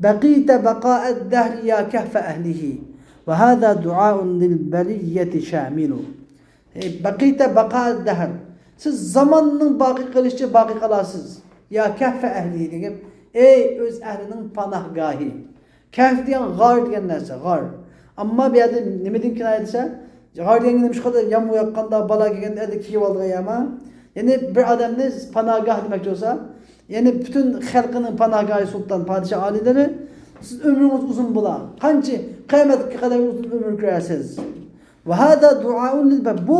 بقيت بقاء الدهر يا كهف أهله وهذا دعاء للبرية شامل. ئەي، بقيت بقاء الدهر. سىز زاماننىڭ باقىي قېلىشىچە باقىي قالارسىز. يا كهف أهله دېگەن گەپ، ئەي ئۆز ئەھلىنىڭ پاناھگاھى. كەھف دېگەن غار دېگەن نەرسە، غار. ئەمما بۇ يەردە نېمىدىن كىنايە دېسە، غار دېگەن نېمە ئىش قىلىدۇ؟ يامغۇر ياغقاندا بالا كەلگەندە ئەدە كىيىۋالىدىغان يەرما. يەنى بىر ئادەمنى پاناھگاھ دېمەكچى بولسا، يەنى پۈتۈن خەلقىنىڭ پاناھگاھى سۇلتان، پادىشاھ ئالىيلىرى، سىز ئۆمرىڭىز ئۇزۇن بولا. قانچە قىيامەتكە قەدەر ئۇزۇن ئۆمۈر كۆرەرسىز. وهذا دعاء للبر-، بۇ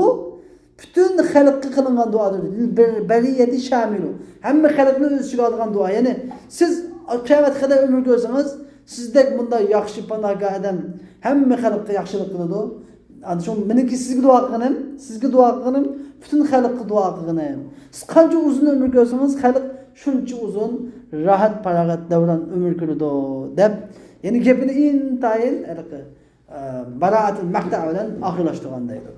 پۈتۈن خەلققە قىلىنغان دۇئادۇر. للبرية شامل. ھەممە خەلقنى ئۆز ئىچىگە ئالىدىغان دۇئا. يەنى سىز قىيامەتكە قەدەر ئۆمۈر كۆرسىڭىز، سىزدەك بۇنداق ياخشى پاناھگاھ ئادەم ھەممە خەلققە ياخشىلىق قىلىدۇ. ئانا شۇ مېنىڭكى سىزگە دۇئا قىلغىنىم، سىزگە دۇئا قىلغىنىم، پۈتۈن خەلققە دۇئا قىلغىنىم. سىز قانچە ئۇزۇن ئۆمۈر كۆرسىڭىز، خەلق شۇنچە ئۇزۇن راھەت، پاراغەت، دەۋران ئۆمۈر كۆرىدۇ، دەپ، يەنى گېپىنى ئىنتايىن ھېلىقى، ئە، باراءەتۇل مەقتە بىلەن ئاخىرلاشتۇرغان دەيدۇ.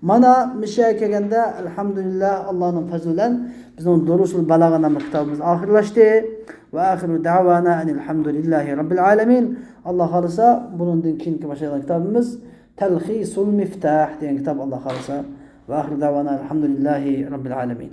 مانا مۇشۇ يەرگە كەلگەندە، ئەلھەمدۇلىللا، ئاللانىڭ پەزلى بىلەن بىزنىڭ دۇرۇسۇل بالاغە ناملىق كىتابىمىز ئاخىرلاشتى. ۋە ئاخىرۇ دەۋانا ئەنىل ھەمدۇلىللاھى رەببىل ئالەمىن. ئاللا خالىسا، بۇنىڭدىن كېيىنكى باشلايدىغان كىتابىمىز تەلخىسۇل مىفتاھ دېگەن كىتاب، ئاللا خالىسا. ۋە ئاخىرۇ دەۋانا ئەلھەمدۇلىللاھى رەببىل ئالەمىن.